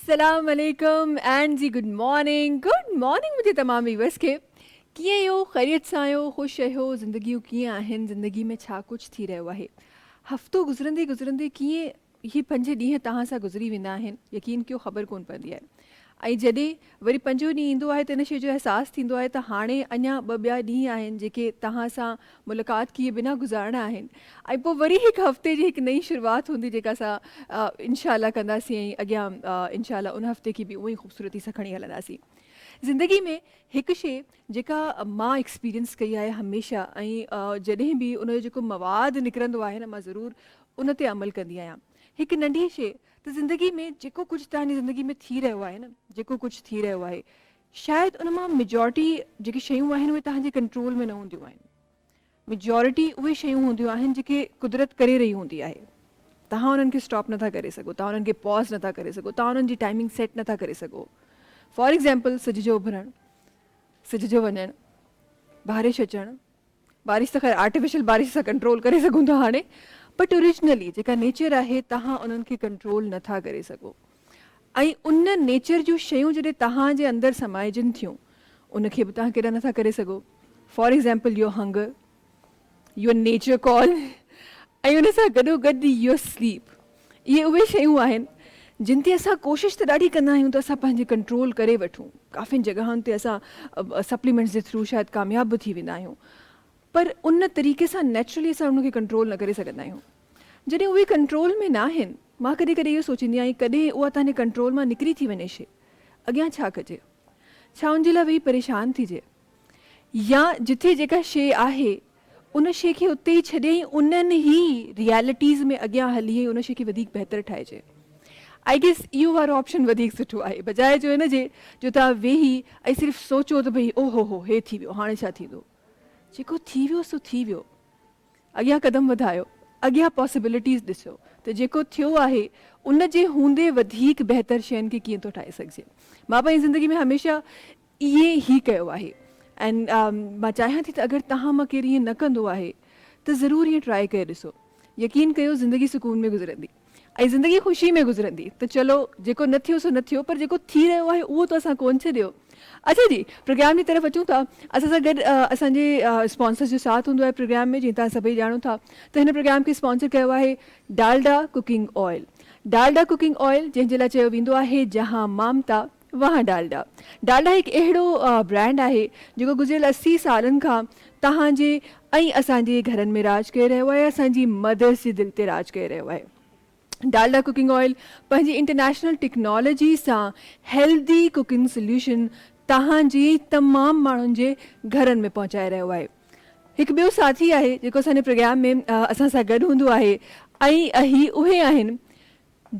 السلام عليڪم and G good morning good morning منهنجي تمام ويورس کي ڪيئن آهيو خيريت سان آهيو خوش آهيو زندگيون ڪيئن آهن زندگي ۾ ڇا ڪجهه ٿي رهيو آهي هفتو گذرندي گذرندي ڪيئن هي پنج ڏينهن توهان سان گذري ويندا آهن يقين ڪيو خبر ڪون پوندي آهي ۽ جڏهن وري پنجون ڏينهن ايندو آهي ته ان شيء جو احساس ٿيندو آهي ته هاڻي اڃا ٻه ٻيا ڏينهن آهن جيڪي توهان سان ملاقات ڪيئي بنا گذارڻا آهن ۽ پوء وري هڪ هفتي جي هڪ نئين شروعات هوندي جيڪا اسان انشاء الله ڪنداسين ۽ اڳيان انشاء الله ان هفتي کي به اونئي خوبصورتي سان کڻي هلنداسين. زندگي ۾ هڪ شيء جيڪا مان ايڪسپيرينس ڪئي آهي هميشه ۽ جڏهن به ان جو جيڪو مواد نڪرندو آهي نه مان ضرور ان تي عمل ڪندي آهيان هڪ ننڍي شيء ته زندگي ۾ جيڪو ڪجهه توهان جي زندگي ۾ ٿي رهيو آهي نه جيڪو ڪجهه ٿي رهيو آهي شايد ان مان ميجارٽي جيڪي شيون آهن اهي توهان جي ڪنٽرول ۾ نه هونديون آهن ميجارٽي اهي شيون هونديون آهن جيڪي قدرت ڪري رهي هوندي آهي توهان انهن کي اسٽاپ نٿا ڪري سگهو توهان انهن کي پاز نٿا ڪري سگهو توهان انهن جي ٽائمنگ سيٽ نٿا ڪري سگهو فار ايگزامپل سج جو اڀرڻ سج جو وڃڻ بارش اچڻ بارش ته خير آرٽيفيشل بارش اسان ڪنٽرول ڪري سگهون ٿا هاڻي بٽ اوريجنلي جيڪا نيچر آهي توهان انهن کي ڪنٽرول نٿا ڪري سگهو ۽ ان نيچر جون شيون جڏهن توهان جي اندر سمائجن ٿيون ان کي به توهان ڪيڏا نٿا ڪري سگهو for example your hunger your nature call ۽ ان سان گڏو گڏ your sleep اهي اهي شيون آهن جن تي اسان ڪوشش ته ڏاڍي ڪندا آهيون ته اسان پنهنجي ڪنٽرول ڪري وٺون ڪافين جڳهن تي اسان سپليمينٽس جي ٿرو شايد ڪامياب به ٿي ويندا آهيون پر ان طريقي سان نيچرلي اسان ان کي ڪنٽرول نه ڪري سگهندا آهيون جڏهن اهي ڪنٽرول ۾ نه آهن مان ڪڏهن ڪڏهن اهو سوچيندي آهيان ڪڏهن اها تنهنجي ڪنٽرول مان نڪري ٿي وڃي شي اڳيان ڇا ڪجي ڇا ان جي لاء ويهي پريشان ٿيجي يا جتي جيڪا شي آهي ان شيء کي اتي ئي ڇڏي ۽ انهن ئي ريئلٽيز ۾ اڳيان هلي ۽ ان شيء کي وڌيڪ بهتر ٺاهجي. I guess اهو وارو آپشن وڌيڪ سٺو آهي بجاء جو ان جي جو توهان ويهي ۽ صرف سوچو ته ڀئي او هو هو هي ٿي ويو هاڻي ڇا ٿيندو. جيڪو ٿي ويو سو ٿي ويو. اڳيان قدم وڌايو، اڳيان پاسيبلٽيز ڏسو ته جيڪو ٿيو آهي ان جي هوندي وڌيڪ بهتر شين کي ڪيئن ٿو ٺاهي سگهجي. مان پنهنجي زندگي ۾ هميشه ائين ئي ڪيو آهي ۽ مان چاهيان ٿي ته اگر توهان مان ڪير ائين نه ڪندو آهي ته ضرور ائين ٽرائي ڪري ڏسو يقين ڪيو زندگي سڪون ۾ گذرندي ۽ زندگي خوشي ۾ گذرندي ته چلو جيڪو نه ٿيو سو نه ٿيو پر جيڪو ٿي رهيو آهي اهو ته اسان ڪون ڇڏيو اڇا جي پروگرام جي طرف اچون ٿا اسان سان گڏ اسان جي اسپانسرز جو ساٿ هوندو آهي پروگرام ۾ جيئن توهان سڀئي ڄاڻو ٿا ته هن پروگرام کي اسپانسر ڪيو آهي Dalda cooking oil Dalda cooking oil جنهن جي لاء چيو ويندو آهي جهان مامتا واهه ڊالڊا. ڊالڊا هڪ اهڙو برانڊ آهي جيڪو گذريل 80 سالن کان توهان جي ۽ اسان جي گهرن ۾ راڄ ڪري رهيو آهي اسان جي مدرس جي دل تي راڄ ڪري رهيو آهي. ڊالڊا ڪوڪنگ آئل پنهنجي انٽرنيشنل ٽيڪنالاجي سان هيلدي ڪوڪنگ سوليوشن توهان جي ۽ تمام ماڻهن جي گهرن ۾ پهچائي رهيو آهي. هڪ ٻيو ساٿي آهي جيڪو اسان جي پروگرام ۾ اسان سان گڏ هوندو آهي ۽ هي اهي آهن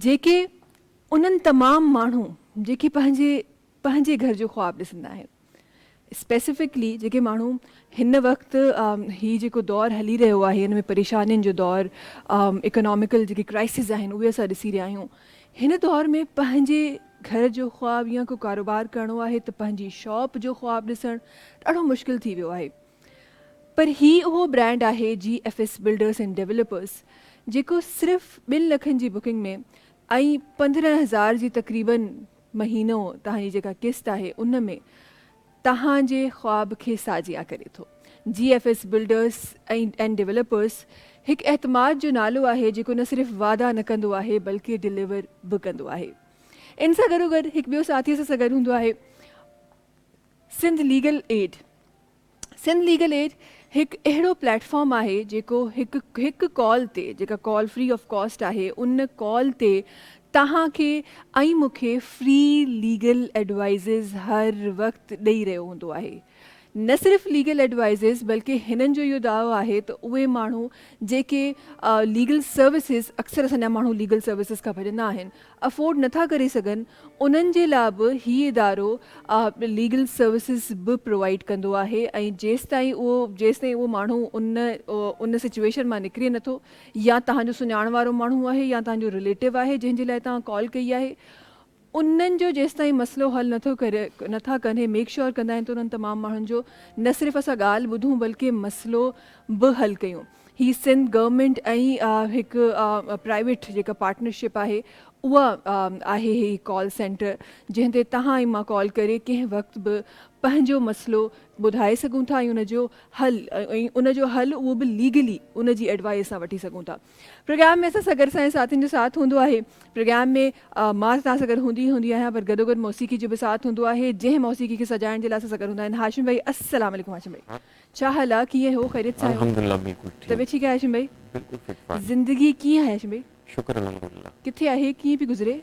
جيڪي انهن تمام ماڻهو جيڪي پنهنجي پنهنجي گهر جو خواب ڏسندا آهن اسپيسفڪلي جيڪي ماڻهو هن وقت هي جيڪو دور هلي رهيو آهي هن ۾ پريشانين جو دور اڪناميڪل جيڪي ڪرائسز آهن اهي اسان ڏسي رهيا آهيون هن دور ۾ پنهنجي گهر جو خواب يا ڪو ڪاروبار ڪرڻو آهي ته پنهنجي شاپ جو خواب ڏسڻ ڏاڍو مشڪل ٿي ويو آهي پر هي اهو برانڊ آهي G F S builders and developers جيڪو صرف ٻن لکن جي بڪنگ ۾ ۽ 15,000 جي تقريبن مهينو توهان جي جيڪا قسط آهي ان ۾ توهان جي خواب کي ساجيان ڪري ٿو. G F S builders and developers هڪ اعتماد جو نالو آهي جيڪو نه صرف وعدا نه ڪندو آهي بلڪه ڊليور به ڪندو آهي. ان سان گڏوگڏ هڪ ٻيو ساٿي اسان سان گڏ هوندو آهي Sindh legal aid. Sindh legal aid هڪ اهڙو پليٽ فارم آهي جيڪو هڪ هڪ ڪال تي جيڪا ڪال فري آف ڪاسٽ آهي ان ڪال تي توهان کي ۽ مون کي فري ليگل ايڊوائيزز هر وقت ڏئي رهيو هوندو آهي نه صرف ليگل ايڊوائيزز بلڪه هنن جو اهو دعوو آهي ته اهي ماڻهو جيڪي ليگل سروسز اڪثر اسان جا ماڻهو ليگل سروسز کان ڀڄندا آهن افورڊ نٿا ڪري سگهن انهن جي لاء به هي ادارو ليگل سروسز به پرووائيڊ ڪندو آهي ۽ جيستائين اهو جيستائين اهو ماڻهو ان ان سچويشن مان نڪري نٿو يا توهان جو سڃاڻ وارو ماڻهو آهي يا توهان جو رليٽو آهي جنهن جي لاء توهان ڪال ڪئي آهي انهن جو جيستائين مسئلو حل نٿو ڪري نٿا ڪن هي ميڪ شور ڪندا آهن ته انهن تمام ماڻهن جو نه صرف اسان ڳالهه ٻڌون بلڪه مسئلو به حل ڪيون. هي سنڌ گورنمينٽ ۽ هڪ پرائيويٽ جيڪا پارٽنرشپ آهي اها آهي هي ڪال سينٽر جنهن تي توهان ۽ مان ڪال ڪري ڪنهن وقت به پنهنجو مسئلو ٻڌائي سگهون ٿا ۽ ان جو حل ۽ ان جو حل اهو به ليگلي ان جي ايڊوائس سان وٺي سگهون ٿا. پروگرام ۾ اسان سان گڏ اسان جي ساٿين جو ساٿ هوندو آهي. پروگرام ۾ مان ته توهان سان گڏ هوندي ئي هوندي آهيان پر گڏوگڏ موسيقي جو به ساٿ هوندو آهي جنهن موسيقي کي سجائڻ جي لاء اسان سان گڏ هوندا آهن هاشم ڀائي السلام عليڪم هاشم ڀائي ڇا حال آ ڪيئن هو خيريت سان آهيو الحمدلله بلڪل ٺيڪ طبيعت ٺيڪ آهي هاشم ڀائي بلڪل فٽ فاٽ زندگي ڪيئن آهي هاشم ڀائي. شڪر الحمدلله. ڪٿي آهي ڪيئن پئي گذري.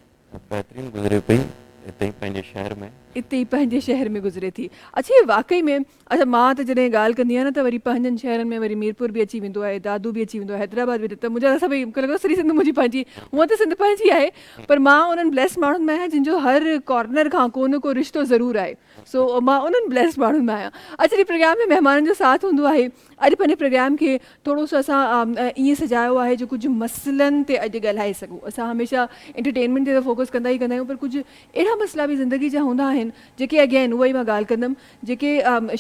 بهترين گذري پئي اتي ئي پنهنجي شهر ۾. اتي ئي پنهنجي شهر ۾ گذري ٿي. اڇا اهي واقعي ۾ اڇا مان ته جڏهن ڳالهه ڪندي آهيان نه ته وري پنهنجن شهرن ۾ وري ميرپور به اچي ويندو آهي دادو به اچي ويندو آهي حيدرآباد به ته منهنجا ته سڀئي مونکي لڳندو آهي سڄي سنڌ منهنجي پنهنجي هونئن ته سنڌ پنهنجي آهي پر مان انهن بليسڊ ماڻهن مان آهيان جن جو هر ڪارنر کان ڪو نه ڪو رشتو ضرور آهي سو مان انهن بليسڊ ماڻهن مان آهيان. اڇا جي پروگرام ۾ مهمانن جو ساٿ هوندو آهي اڄ پنهنجي پروگرام کي ٿورو سو اسان ائين سجايو آهي جو ڪجهه مسئلن تي اڄ ڳالهائي سگهون. اسان هميشه انٽرٽينمينٽ تي ته فوڪس ڪندا ئي ڪندا آهيون پر ڪجهه اهڙا مسئلا به زندگي جا هوندا آهن جيڪي اگين اها ئي مان ڳالهه ڪندم جيڪي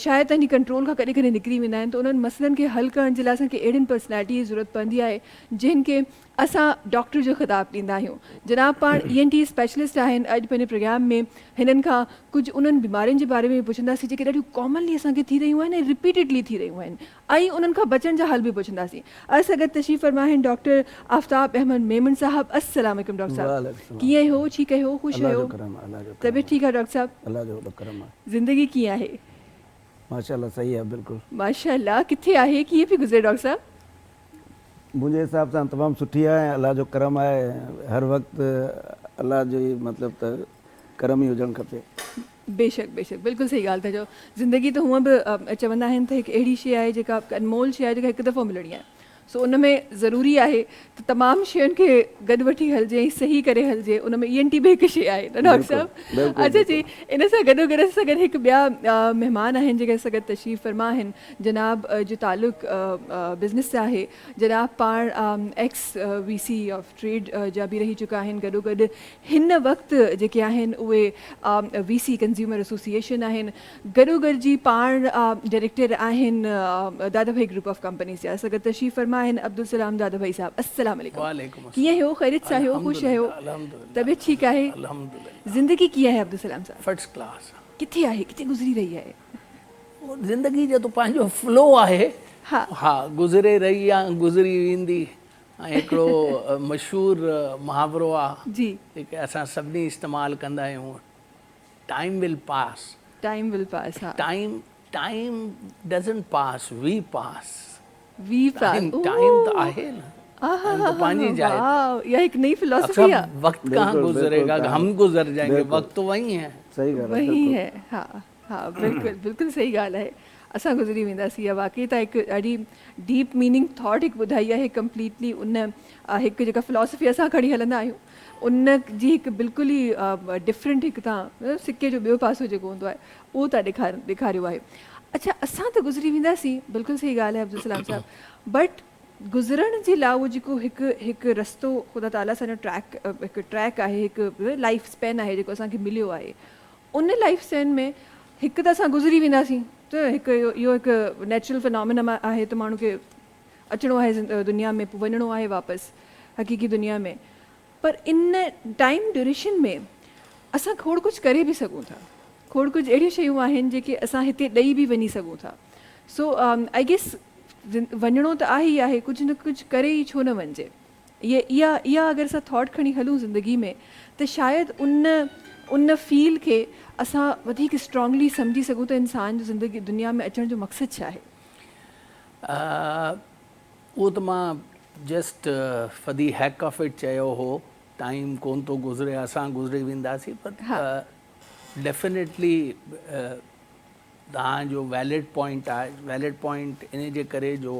شايد تنهنجي ڪنٽرول کان ڪڏهن ڪڏهن نڪري ويندا آهن ته انهن مسئلن کي حل ڪرڻ جي لاء اسان کي اهڙين پرسنالٽي جي ضرورت پوندي آهي جن کي اسان ڊاڪٽر جو خطاب ڏيندا آهيون. جناب پاڻ اي اين ٽي اسپيشلسٽ آهن. اڄ پنهنجي پروگرام ۾ هنن کان ڪجهه انهن بيمارين جي باري ۾ به پڇنداسين جيڪي ڏاڍيون ڪامنلي اسان کي ٿي رهيون آهن ۽ رپيٽيڊلي ٿي رهيون آهن ۽ انهن کان بچڻ جا حل به پڇنداسين. اسان گڏ تشريف فرما آهن ڊاڪٽر آفتاب احمد ميمڻ صاحب. السلام عليڪم ڊاڪٽر صاحب. ڪيئن آهيو؟ ٺيڪ آهيو؟ خوش آهيو؟ طبيعت ٺيڪ آهي ڊاڪٽر صاحب؟ زندگي ڪيئن آهي؟ ماشاءالله صحيح آهي بلڪل. ماشاءالله ڪٿي آهي ڪيئن پئي گذري ڊاڪٽر صاحب؟ منهنجي حساب سان تمام سٺي آهي ۽ الله جو ڪرم آهي هر وقت الله جو ئي مطلب ته ڪرم ئي هجڻ کپي. بيشڪ بيشڪ بلڪل صحيح ڳالهه ٿا چئو زندگي ته هونء به چوندا آهن ته هڪ اهڙي شيء آهي جيڪا انمول شيء آهي جيڪا هڪ دفعو ملڻي آهي سو ان ۾ ضروري آهي ته تمام شين کي گڏ وٺي هلجي ۽ صحيح ڪري هلجي ان ۾ اي اين ٽي به هڪ شيء آهي نه ڊاڪٽر صاحب اڇا جي ان سان گڏو گڏ اسان سان گڏ هڪ ٻيا مهمان آهن جيڪي اسان سان گڏ تشريف فرما آهن جناب جو تعلق بزنس سان آهي جناب پاڻ ex V C of trade جا به رهي چڪا آهن گڏو گڏ هن وقت جيڪي آهن اهي وي سي ڪنزيومر ايسوسيئيشن آهن گڏو گڏ جي پاڻ ڊائريڪٽر آهن دادا ڀائي گروپ آف ڪمپنيز جا اسان گڏ تشريف فرما آهن عبدالسلام دادا ڀائي صاحب السلام عليڪم ڪيئن آهيو خيريت سان آهيو خوش آهيو طبيعت ٺيڪ آهي زندگي ڪيئن آهي عبدالسلام صاحب فرسٽ ڪلاس ڪٿي آهي ڪٿي گذري رهي آهي زندگي جو ته پنهنجو فلو آهي ها گذري رهي آ گذري ويندي ۽ هڪڙو مشهور محاورو آ جيڪي اسان سڀني استعمال ڪندا آهيون ٽائيم ول پاس ٽائيم ول پاس ها time time doesn't pass we pass we pass time ته آهي نه ٽائيم ته پنهنجي جاء تي اها هڪ نئين فلاسفي آ وقت ڪهان گذري گا هم گذر جائين گي وقت تو وهي هي صحيح ڳالهه وهي هي ها ها بلڪل بلڪل صحيح ڳالهه آهي اسان گذري وينداسين اها واقعي تان هڪ ڏاڍي ڊيپ ميننگ ٿاٽ هڪ ٻڌائي آهي ڪمپليٽلي ان هڪ جيڪا فلاسفي اسان کڻي هلندا آهيون ان جي هڪ بلڪل ئي ڊفرنٽ هڪ تان سڪي جو ٻيو پاسو جيڪو هوندو آهي اهو تان ڏيکار ڏيکاريو آهي اڇا اسان ته گذري وينداسين بلڪل صحيح ڳالهه آهي عبدالسلام صاحب بٽ گذرڻ جي لاء اهو جيڪو هڪ هڪ رستو خدا تعاليٰ اسان جو ٽريڪ هڪ ٽريڪ آهي هڪ لائف اسپين آهي جيڪو اسان کي مليو آهي ان لائيف اسٽائيل ۾ هڪ ته اسان گذري وينداسين ته هڪ اهو هڪ نيچرل فنامينم آهي ته ماڻهو کي اچڻو آهي دنيا ۾ پوء وڃڻو آهي واپس حقيقي دنيا ۾ پر ان ٽائيم ڊيوريشن ۾ اسان کوڙ ڪجهه ڪري به سگهون ٿا کوڙ ڪجهه اهڙيون شيون آهن جيڪي اسان هتي ڏئي به وڃي سگهون ٿا سو I guess وڃڻو ته آهي ئي آهي ڪجهه نه ڪجهه ڪري ئي ڇو نه وڃجي. اها اها اگر اسان ٿاٽ کڻي هلون زندگي ۾ ته شايد ان ان فيل کي اسان وڌيڪ اسٽرانگلي سمجهي سگهون ته انسان جو زندگي دنيا ۾ اچڻ جو مقصد ڇا آهي. اهو ته مان just for the heck of it چيو هو ٽائيم ڪون ٿو گذري اسان گذري وينداسين پر ڊيفينيٽلي توهان جو ويلڊ پوائنٽ آهي ويلڊ پوائنٽ ان جي ڪري جو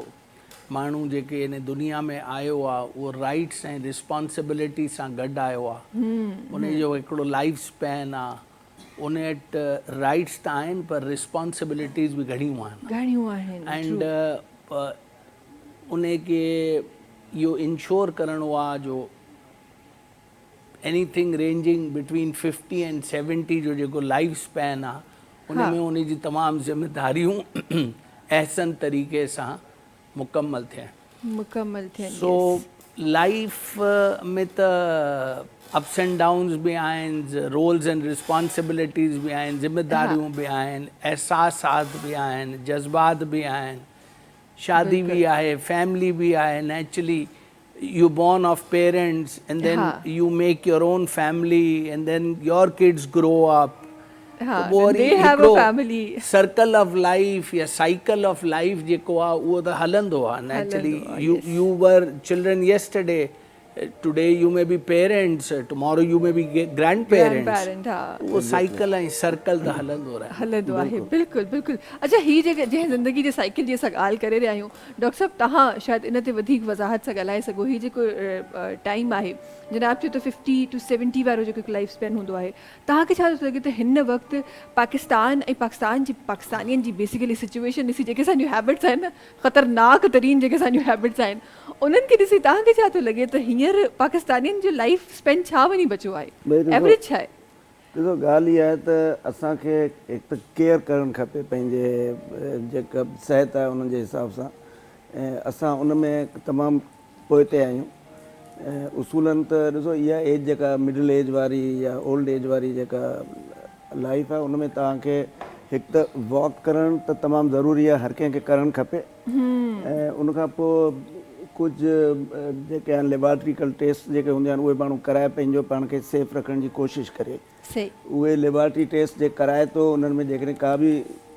ماڻهو جيڪي هن دنيا ۾ آيو آ اهو رائيٽس ۽ ريسپانسبلٽي سان گڏ آيو آ ان جو هڪڙو لائيف اسپين آ ان وٽ رائيٽس ته آهن پر ريسپانسبلٽيز به گهڻيون آهن گهڻيون آهن اينڊ ان کي اهو انشور ڪرڻو آ جو anything ranging between fifty and seventy جو جيڪو لائيف اسپين آ ان ۾ ان جي تمام ذميداريون احسن طريقي سان مڪمل ٿين مڪمل ٿين سو لائيف ۾ ته اپس اينڊ ڊائونز به آهن، رولز اينڊ رسپانسبلٽيز به آهن، ذميداريون به آهن، احساسات به آهن، جذبات به آهن، شادي به آهي، فيملي به آهي، naturally you born of parents and then you make your own family and then your kids grow up ته پوء وري هڪڙو سرڪل آف لائيف يا سائيڪل آف لائيف جيڪو آهي اهو ته هلندو آهي naturally you were children yesterday today you may be parents tomorrow you may be grandparents اهو سائيڪل ۽ سرڪل ته هلندو رهي هلندو آهي بلڪل بلڪل اڇا هي جيڪي جنهن زندگي جي سائيڪل جي اسان ڳالهه ڪري رهيا آهيون ڊاڪٽر صاحب توهان شايد ان تي وڌيڪ وضاحت سان ڳالهائي سگهو هي جيڪو ٽائيم آهي جناب چيو ته ففٽي ٽو سيونٽي وارو جيڪو هڪ لائيف اسپين هوندو آهي توهان کي ڇا ٿو لڳي ته هن وقت پاڪستان ۽ پاڪستان جي پاڪستانين جي بيسيڪلي سچوئيشن ڏسي جيڪي اسان جون هيبٽس آهن نه خطرناڪ ترين جيڪي اسان جون هيبٽس آهن انهن کي ڏسي توهان کي ڇا ٿو لڳي ته هينئر پاڪستانين جو لائيف اسپين ڇا وڃي بچيو آهي ايوريج ڇا آهي؟ ڏسو ڳالهه اها آهي ته اسان کي هڪ ته ڪيئر ڪرڻ کپي پنهنجي جيڪا صحت آهي ان جي حساب سان ۽ اسان ان ۾ تمام پوئتي آهيون ۽ اصولن ته ڏسو اها ايج جيڪا مڊل ايج واري يا اولڊ ايج واري جيڪا لائيف آهي ان ۾ توهان کي هڪ ته واڪ ڪرڻ ته تمام ضروري آهي هر ڪنهن کي ڪرڻ کپي ۽ ان کان پوء ڪجهه جيڪي آهن ليبارٽريڪل ٽيسٽ جيڪي هوندا آهن اهي ماڻهو ڪرائي پنهنجو پاڻ کي سيف رکڻ جي ڪوشش ڪري اهي ليبارٽري ٽيسٽ جي ڪرائي ٿو انهن ۾ جيڪڏهن ڪا به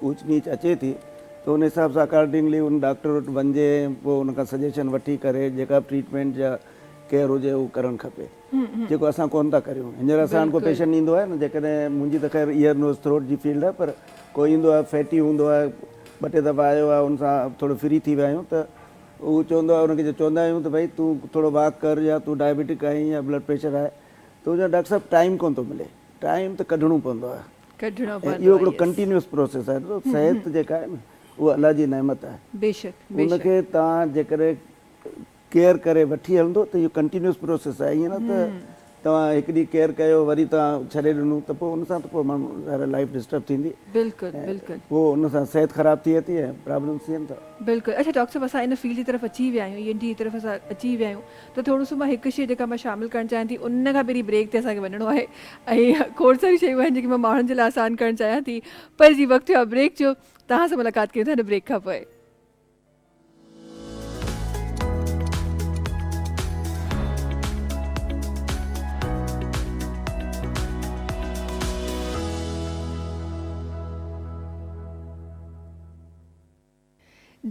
اوچ نيچ اچي ٿي ته ان حساب سان اڪارڊنگلي ان ڊاڪٽر وٽ وڃجي ۽ پوء ان کان سجيشن وٺي ڪري جيڪا به ٽريٽمينٽ يا ڪيئر هجي اهو ڪرڻ کپي جيڪو اسان ڪونه ٿا ڪريون هينئر اسان وٽ ڪو پيشنٽ ايندو آهي نه جيڪڏهن منهنجي ته خير ايئر نوز ٿروٽ جي فيلڊ آهي پر ڪو ايندو آهي فيٽي هوندو آهي ٻه ٽي دفعا آيو آهي ان سان ٿورو فري ٿي ويا آهيون ته هو چوندو آهي ان کي چوندا آهيون ته ڀئي تون ٿورو واڪ ڪر يا تون ڊائبيٽڪ آهين يا بلڊ پريشر آهي ته هو چوندو ڊاڪٽر صاحب ٽائيم ڪونه ٿو ملي ٽائيم ته ڪڍڻو پوندو آهي ڪڍڻو ۽ پوندو اهو آهي هڪڙو يس ڪنٽينيوس پروسيس آهي ڏسو صحت جيڪا آهي نه اها الله جي نعمت آهي بيشڪ ان بيشڪ کي توهان جيڪڏهن ڪيئر ڪري وٺي هلندو ته اهو ڪنٽينيوس پروسيس آهي ائين نه ته توهان هڪ ڏينهن ڪيئر ڪيو وري توهان ڇڏي ڏنو ته پوء ان سان ته پوء ماڻهو ظاهر آهي لائيف ڊسٽرب ٿيندي بلڪل ۽ بلڪل پوء ان سان صحت خراب ٿئي ٿي ۽ پرابلمس ٿين ٿا. بلڪل اڇا ڊاڪٽر صاحب اسان ان فيلڊ جي طرف اچي ويا آهيون اي اين ٽي جي طرف اسان اچي ويا آهيون ته ٿورو سو مان هڪ شيء جيڪا مان شامل ڪرڻ چاهيان ٿي ان کان پهرين بريڪ تي اسان کي وڃڻو آهي ۽ کوڙ ساريون شيون آهن جيڪي مان ماڻهن جي لاء آسان ڪرڻ چاهيان ٿي پر جي وقت ٿيو آهي بريڪ جو توهان سان ملاقات ڪيون ٿا هن بريڪ کان پوء.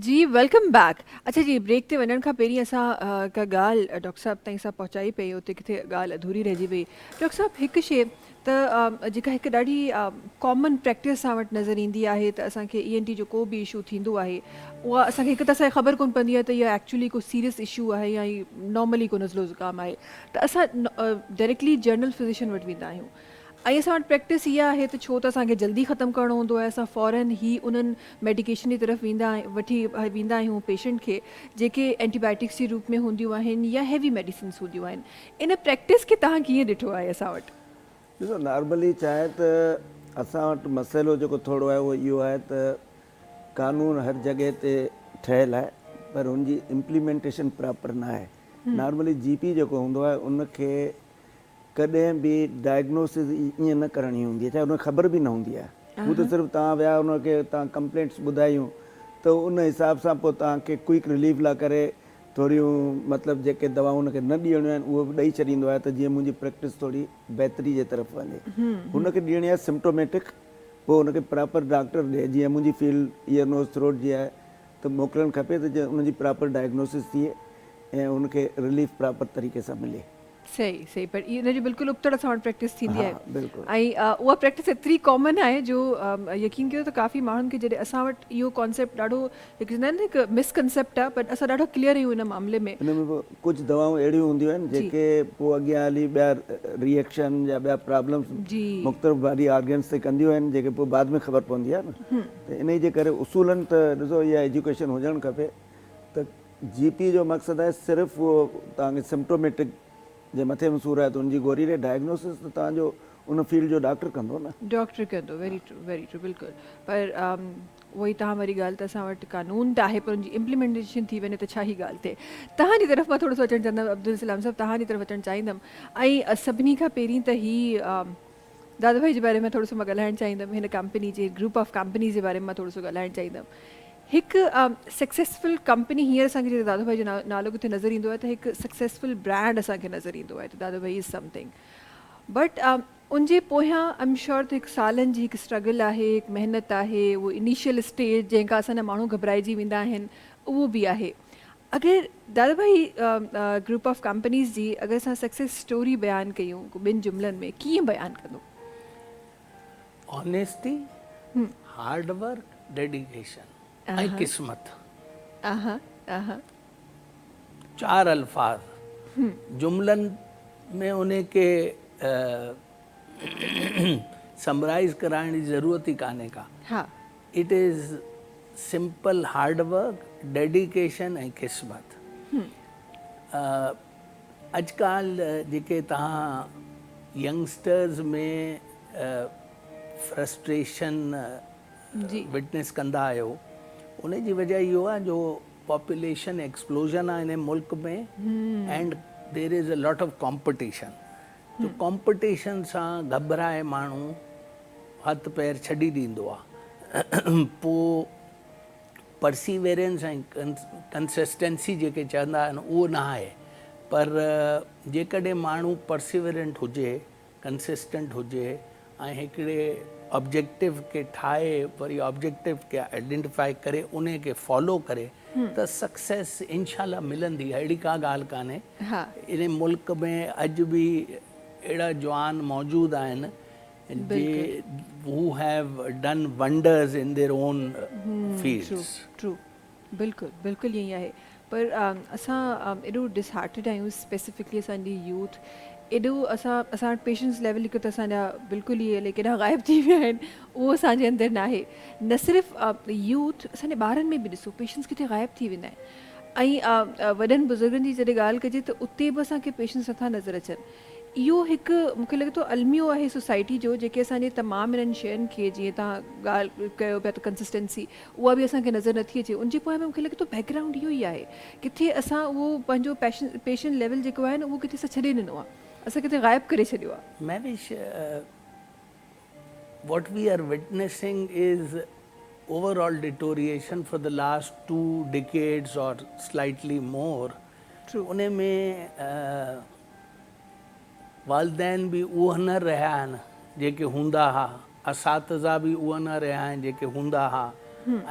جي welcome back اڇا جي بريڪ تي وڃڻ کان پهرين اسان هڪ ڳالهه ڊاڪٽر صاحب تائين اسان پهچائي پئي اتي ڪٿي ڳالهه اڌوري رهجي وئي ڊاڪٽر صاحب هڪ شي ته جيڪا هڪ ڏاڍي ڪامن پريڪٽس اسان وٽ نظر ايندي آهي ته اسان کي اي اين ٽي جو ڪو به اشو ٿيندو آهي اها اسان کي هڪ ته اسان کي خبر ڪونه پوندي آهي ته اها ايڪچولي ڪو سيريس اشو آهي يا هي نارملي ڪو نزلو زڪام آهي ته اسان ڊائريڪٽلي جنرل فزيشن وٽ ويندا آهيون ۽ اسان وٽ پريڪٽس اها آهي ته ڇو ته اسان کي جلدي ختم ڪرڻو هوندو آهي اسان فورن هي انهن ميڊيڪيشن جي طرف ويندا وٺي ويندا آهيون پيشنٽ کي جيڪي اينٽي بائيوٽڪس جي روپ ۾ هونديون آهن يا هيوي ميڊيسنس هونديون آهن ان پريڪٽس کي توهان ڪيئن ڏٺو آهي اسان وٽ؟ ڏسو نارملي ڇا آهي ته اسان وٽ مسئلو جيڪو ٿورو آهي اهو اهو آهي ته قانون هر جڳهه تي ٺهيل آهي پر ان جي امپليمينٽيشن پراپر نه آهي نارملي جي پي جيڪو هوندو آهي ان کي ڪڏهن به ڊائگنوسز ائين نه ڪرڻي هوندي آهي ڇا ان کي خبر به نه هوندي آهي هو ته صرف توهان ويا ان کي توهان ڪمپلينٽس ٻڌايون ته ان حساب سان پوء توهان کي ڪوئڪ رليف لا ڪري ٿوريون مطلب جيڪي دوائون ان کي نه ڏيڻيون آهن اهو به ڏئي ڇڏيندو آهي ته جيئن منهنجي پريڪٽس ٿوري بهتري جي طرف وڃي هن کي ڏيڻي آهي سمپٽوميٽڪ پوء ان کي پراپر ڊاڪٽر ڏي جيئن منهنجي فيلڊ ايئر نوز ٿروٽ جي آهي ته موڪلڻ کپي ته جيئن ان جي پراپر ڊائگنوسز ٿئي ۽ ان کي رليف پراپر طريقي سان ملي. صحيح صحيح پر ان جي بلڪل ابتڙ اسان وٽ پريڪٽس ٿيندي آهي ۽ اها پريڪٽس ايتري ڪامن آهي جو يقين ڪيو ته ڪافي ماڻهن کي جڏهن اسان وٽ اهو ڪانسيپٽ ڏاڍو هڪ چوندا آهن نه هڪ مس ڪنسيپٽ آهي بٽ اسان ڏاڍو ڪليئر آهيون ان معاملي ۾. ان ۾ به ڪجهه دوائون اهڙيون هونديون آهن جيڪي پوء اڳيان هلي ٻيا ري ايڪشن يا ٻيا پرابلمس مختلف باڊي آرگنس تي ڪنديون آهن جيڪي پوء بعد ۾ خبر پوندي آهي نه ته انهي جي ڪري اصولن ته ڏسو اها ايجوڪيشن هجڻ کپي ته جي پي جو مقصد آهي صرف اهو توهان کي سمپٽوميٽڪ جي مٿي ۾ سور آهي ته ان جي گوري ڏي، ڊائگنوسس ته توهان جو ان فيلڊ جو ڊاڪٽر ڪندو نه. ڊاڪٽر ڪندو ويري ٽرو ويري ٽرو بلڪل پر اهو ئي توهان واري ڳالهه ته اسان وٽ قانون ته آهي پر ان جي امپليمينٽيشن ٿي وڃي ته ڇا هي ڳالهه ٿئي. توهان جي طرف مان ٿورو سو اچڻ چاهيندم عبدالسلام صاحب توهان جي طرف اچڻ چاهيندم ۽ سڀني کان پهرين ته هي دادا ڀائي جي باري ۾ ٿورو سو مان ڳالهائڻ چاهيندم هن ڪمپني جي گروپ آف ڪمپنيز جي باري ۾ مان ٿورو سو ڳالهائڻ چاهيندم هڪ سڪسيسفل ڪمپني هينئر اسان کي جڏهن دادا ڀائي جو نالو ڪٿي نظر ايندو آهي ته هڪ سڪسيسفل برانڊ اسان کي نظر ايندو آهي ته دادا ڀائي از سمٿنگ بٽ ان جي پويان آئي ايم شور ته هڪ سالن جي هڪ اسٽرگل آهي، هڪ محنت آهي، اهو انيشل اسٽيج جنهن کان اسان جا ماڻهو گهٻرائجي ويندا آهن اهو به آهي. اگر دادا ڀائي گروپ آف ڪمپنيز جي اگر اسان سڪسيس اسٽوري بيان ڪيون ڪو ٻن جملن ۾ ڪيئن بيان ڪندو؟ آنيسٽي، هارڊ ورڪ، ڊيڊيڪيشن ۽ قسمت. چار الفاظ جملن ۾ انهي کي سمرائيز ڪرائڻ جي ضرورت ئي ڪانهي ڪا. It is simple hard work, dedication ۽ قسمت. اڄڪالهه جيڪي توهان ينگسٽرز ۾ فرسٽريشن وٽنس ڪندا آهيو ان جي وجه اهو آهي جو پاپوليشن ايڪسپلوزن آهي هن ملڪ ۾ and there is a lot of competition جو ڪامپٽيشن سان گهٻرائي ماڻهو هٿ پير ڇڏي ڏيندو آهي پوء پرسيويرنس ۽ ڪنسسٽنسي جيڪي چوندا آهن اهو نه آهي پر جيڪڏهن ماڻهو پرسيورنٽ هجي ڪنسسٽنٽ هجي ۽ هڪڙي آبجيڪٽو کي ٺاهي وري آبجيڪٽو کي آئيڊينٽيفائي ڪري انهي کي فالو ڪري ته سڪسيس انشاء الله ملندي اهڙي ڪا ڳالهه ڪانهي انهي ملڪ ۾ اڄ به اهڙا جوان موجود آهن جي who have done wonders in their own fields. True بلڪل بلڪل ائين ئي آهي پر اسان ايڏو ڊس هارٽيڊ آهيون اسپيسفڪلي اسان جي يوٿ ايڏو اسان اسان وٽ پيشنس ليول هڪ ته اسان جا بلڪل ئي الائي ڪيڏانهن غائب ٿي ويا آهن اهو اسان جي اندر ناهي نه صرف يوٿ اسان جي ٻارن ۾ به ڏسو پيشنس ڪٿي غائب ٿي ويندا آهن ۽ وڏن بزرگن جي جڏهن ڳالهه ڪجي ته اتي به اسان کي پيشنس نٿا نظر اچن اهو هڪ مون کي لڳي ٿو الميو آهي سوسائٽي جو جيڪي اسان جي تمام انهن شين کي جيئن توهان ڳالهه ڪيو پيا ته ڪنسسٽنسي اها به اسان کي نظر نٿي اچي ان جي پويان به مون کي لڳي ٿو بيڪ گرائونڊ اهو ئي آهي ڪٿي اسان اهو پنهنجو پيشن پيشن ليول جيڪو آهي نه اهو ڪٿي اسان ڇڏي ڏنو آهي اسان ڪٿي غائب ڪري ڇڏيو آهي. Mehwish, what we are witnessing is overall deterioration for the last two decades or slightly more ان ۾ والدين به اهي نه رهيا آهن جيڪي هوندا ها، اساتذا به اهي نه رهيا آهن جيڪي هوندا ها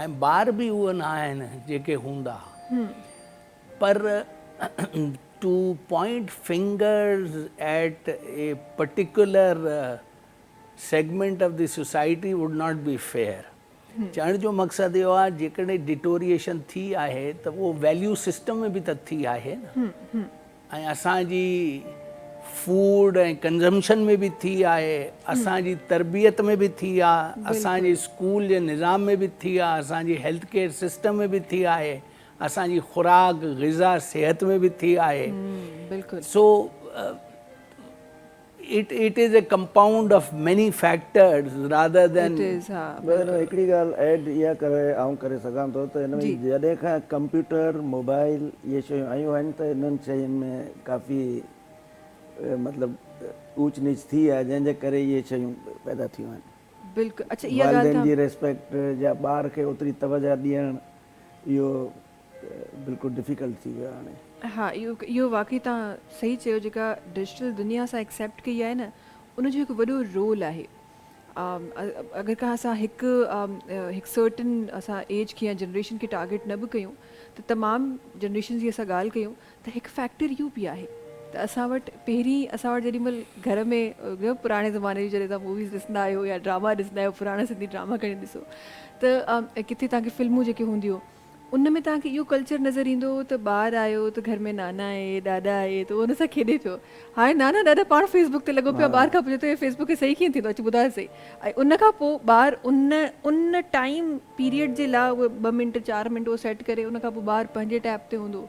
۽ ٻار به اهي نه آهن جيڪي هوندا ها. پر to point fingers at a particular segment of the society would not be fair. چوڻ جو مقصد اهو آهي جيڪڏهن ڊيٽوريئيشن ٿي آهي ته اهو ويليو سسٽم ۾ به ته ٿي آهي نه ۽ اسان جي فوڊ ۽ ڪنزمشن ۾ به ٿي آهي اسان جي تربيت ۾ به ٿي آهي اسان جي اسڪول جي نظام ۾ به ٿي آهي اسان جي هيلٿ ڪيئر سسٽم ۾ به ٿي آهي اسان جي خوراڪ غذا صحت ۾ به ٿي آهي سو It it is a compound of many factors rather than. It is ها بس هن ۾ هڪڙي ڳالهه ايڊ اها ڪري آئون ڪري سگهان ٿو ته هن ۾ جڏهن کان ڪمپيوٽر موبائل اهي شيون آيون آهن ته انهن شين ۾ ڪافي مطلب اوچ نيچ ٿي آهي جنهن جي ڪري اهي شيون پيدا ٿيون آهن. بلڪل اڇا اها ڳالهه والدين جي ريسپيڪٽ يا ٻار کي اوتري توجه ڏيڻ اهو بلڪل ڊفيڪلٽ ٿي ويو آهي هاڻي. ها اهو اهو واقعي توهان صحيح چيو جيڪا ڊجيٽل دنيا اسان ايڪسيپٽ ڪئي آهي نه ان جو هڪ وڏو رول آهي اگر ڪا اسان هڪ هڪ سرٽن اسان ايج کي يا جنريشن کي ٽارگيٽ نه به ڪيون ته تمام جنريشنز جي اسان ڳالهه ڪيون ته هڪ فيڪٽر اهو به آهي ته اسان وٽ پهرين اسان وٽ جيڏي مهل گهر ۾ پراڻي زماني جون جڏهن توهان موويز ڏسندا آهيو يا ڊراما ڏسندا آهيو پراڻا سنڌي ڊراما کڻي ڏسو ته ڪٿي توهان کي فلمون جيڪي هونديون ان ۾ توهان کي اهو ڪلچر نظر ايندو هو ته ٻار آيو ته گهر ۾ نانا آهي ڏاڏا آهي ته اهو ان سان کيڏي پيو. هاڻي نانا ڏاڏا پاڻ فيس بڪ تي لڳو پيو آهي ٻار کان پڇي ٿو هي فيس بڪ کي صحيح ڪيئن ٿيندو اچ ٻڌاء سهي ۽ ان کان پوء ٻار ان ان ٽائيم پيريڊ جي لاء اهي ٻه منٽ چار منٽ اهو سيٽ ڪري ان کان پوء ٻار پنهنجي ٽيب تي هوندو.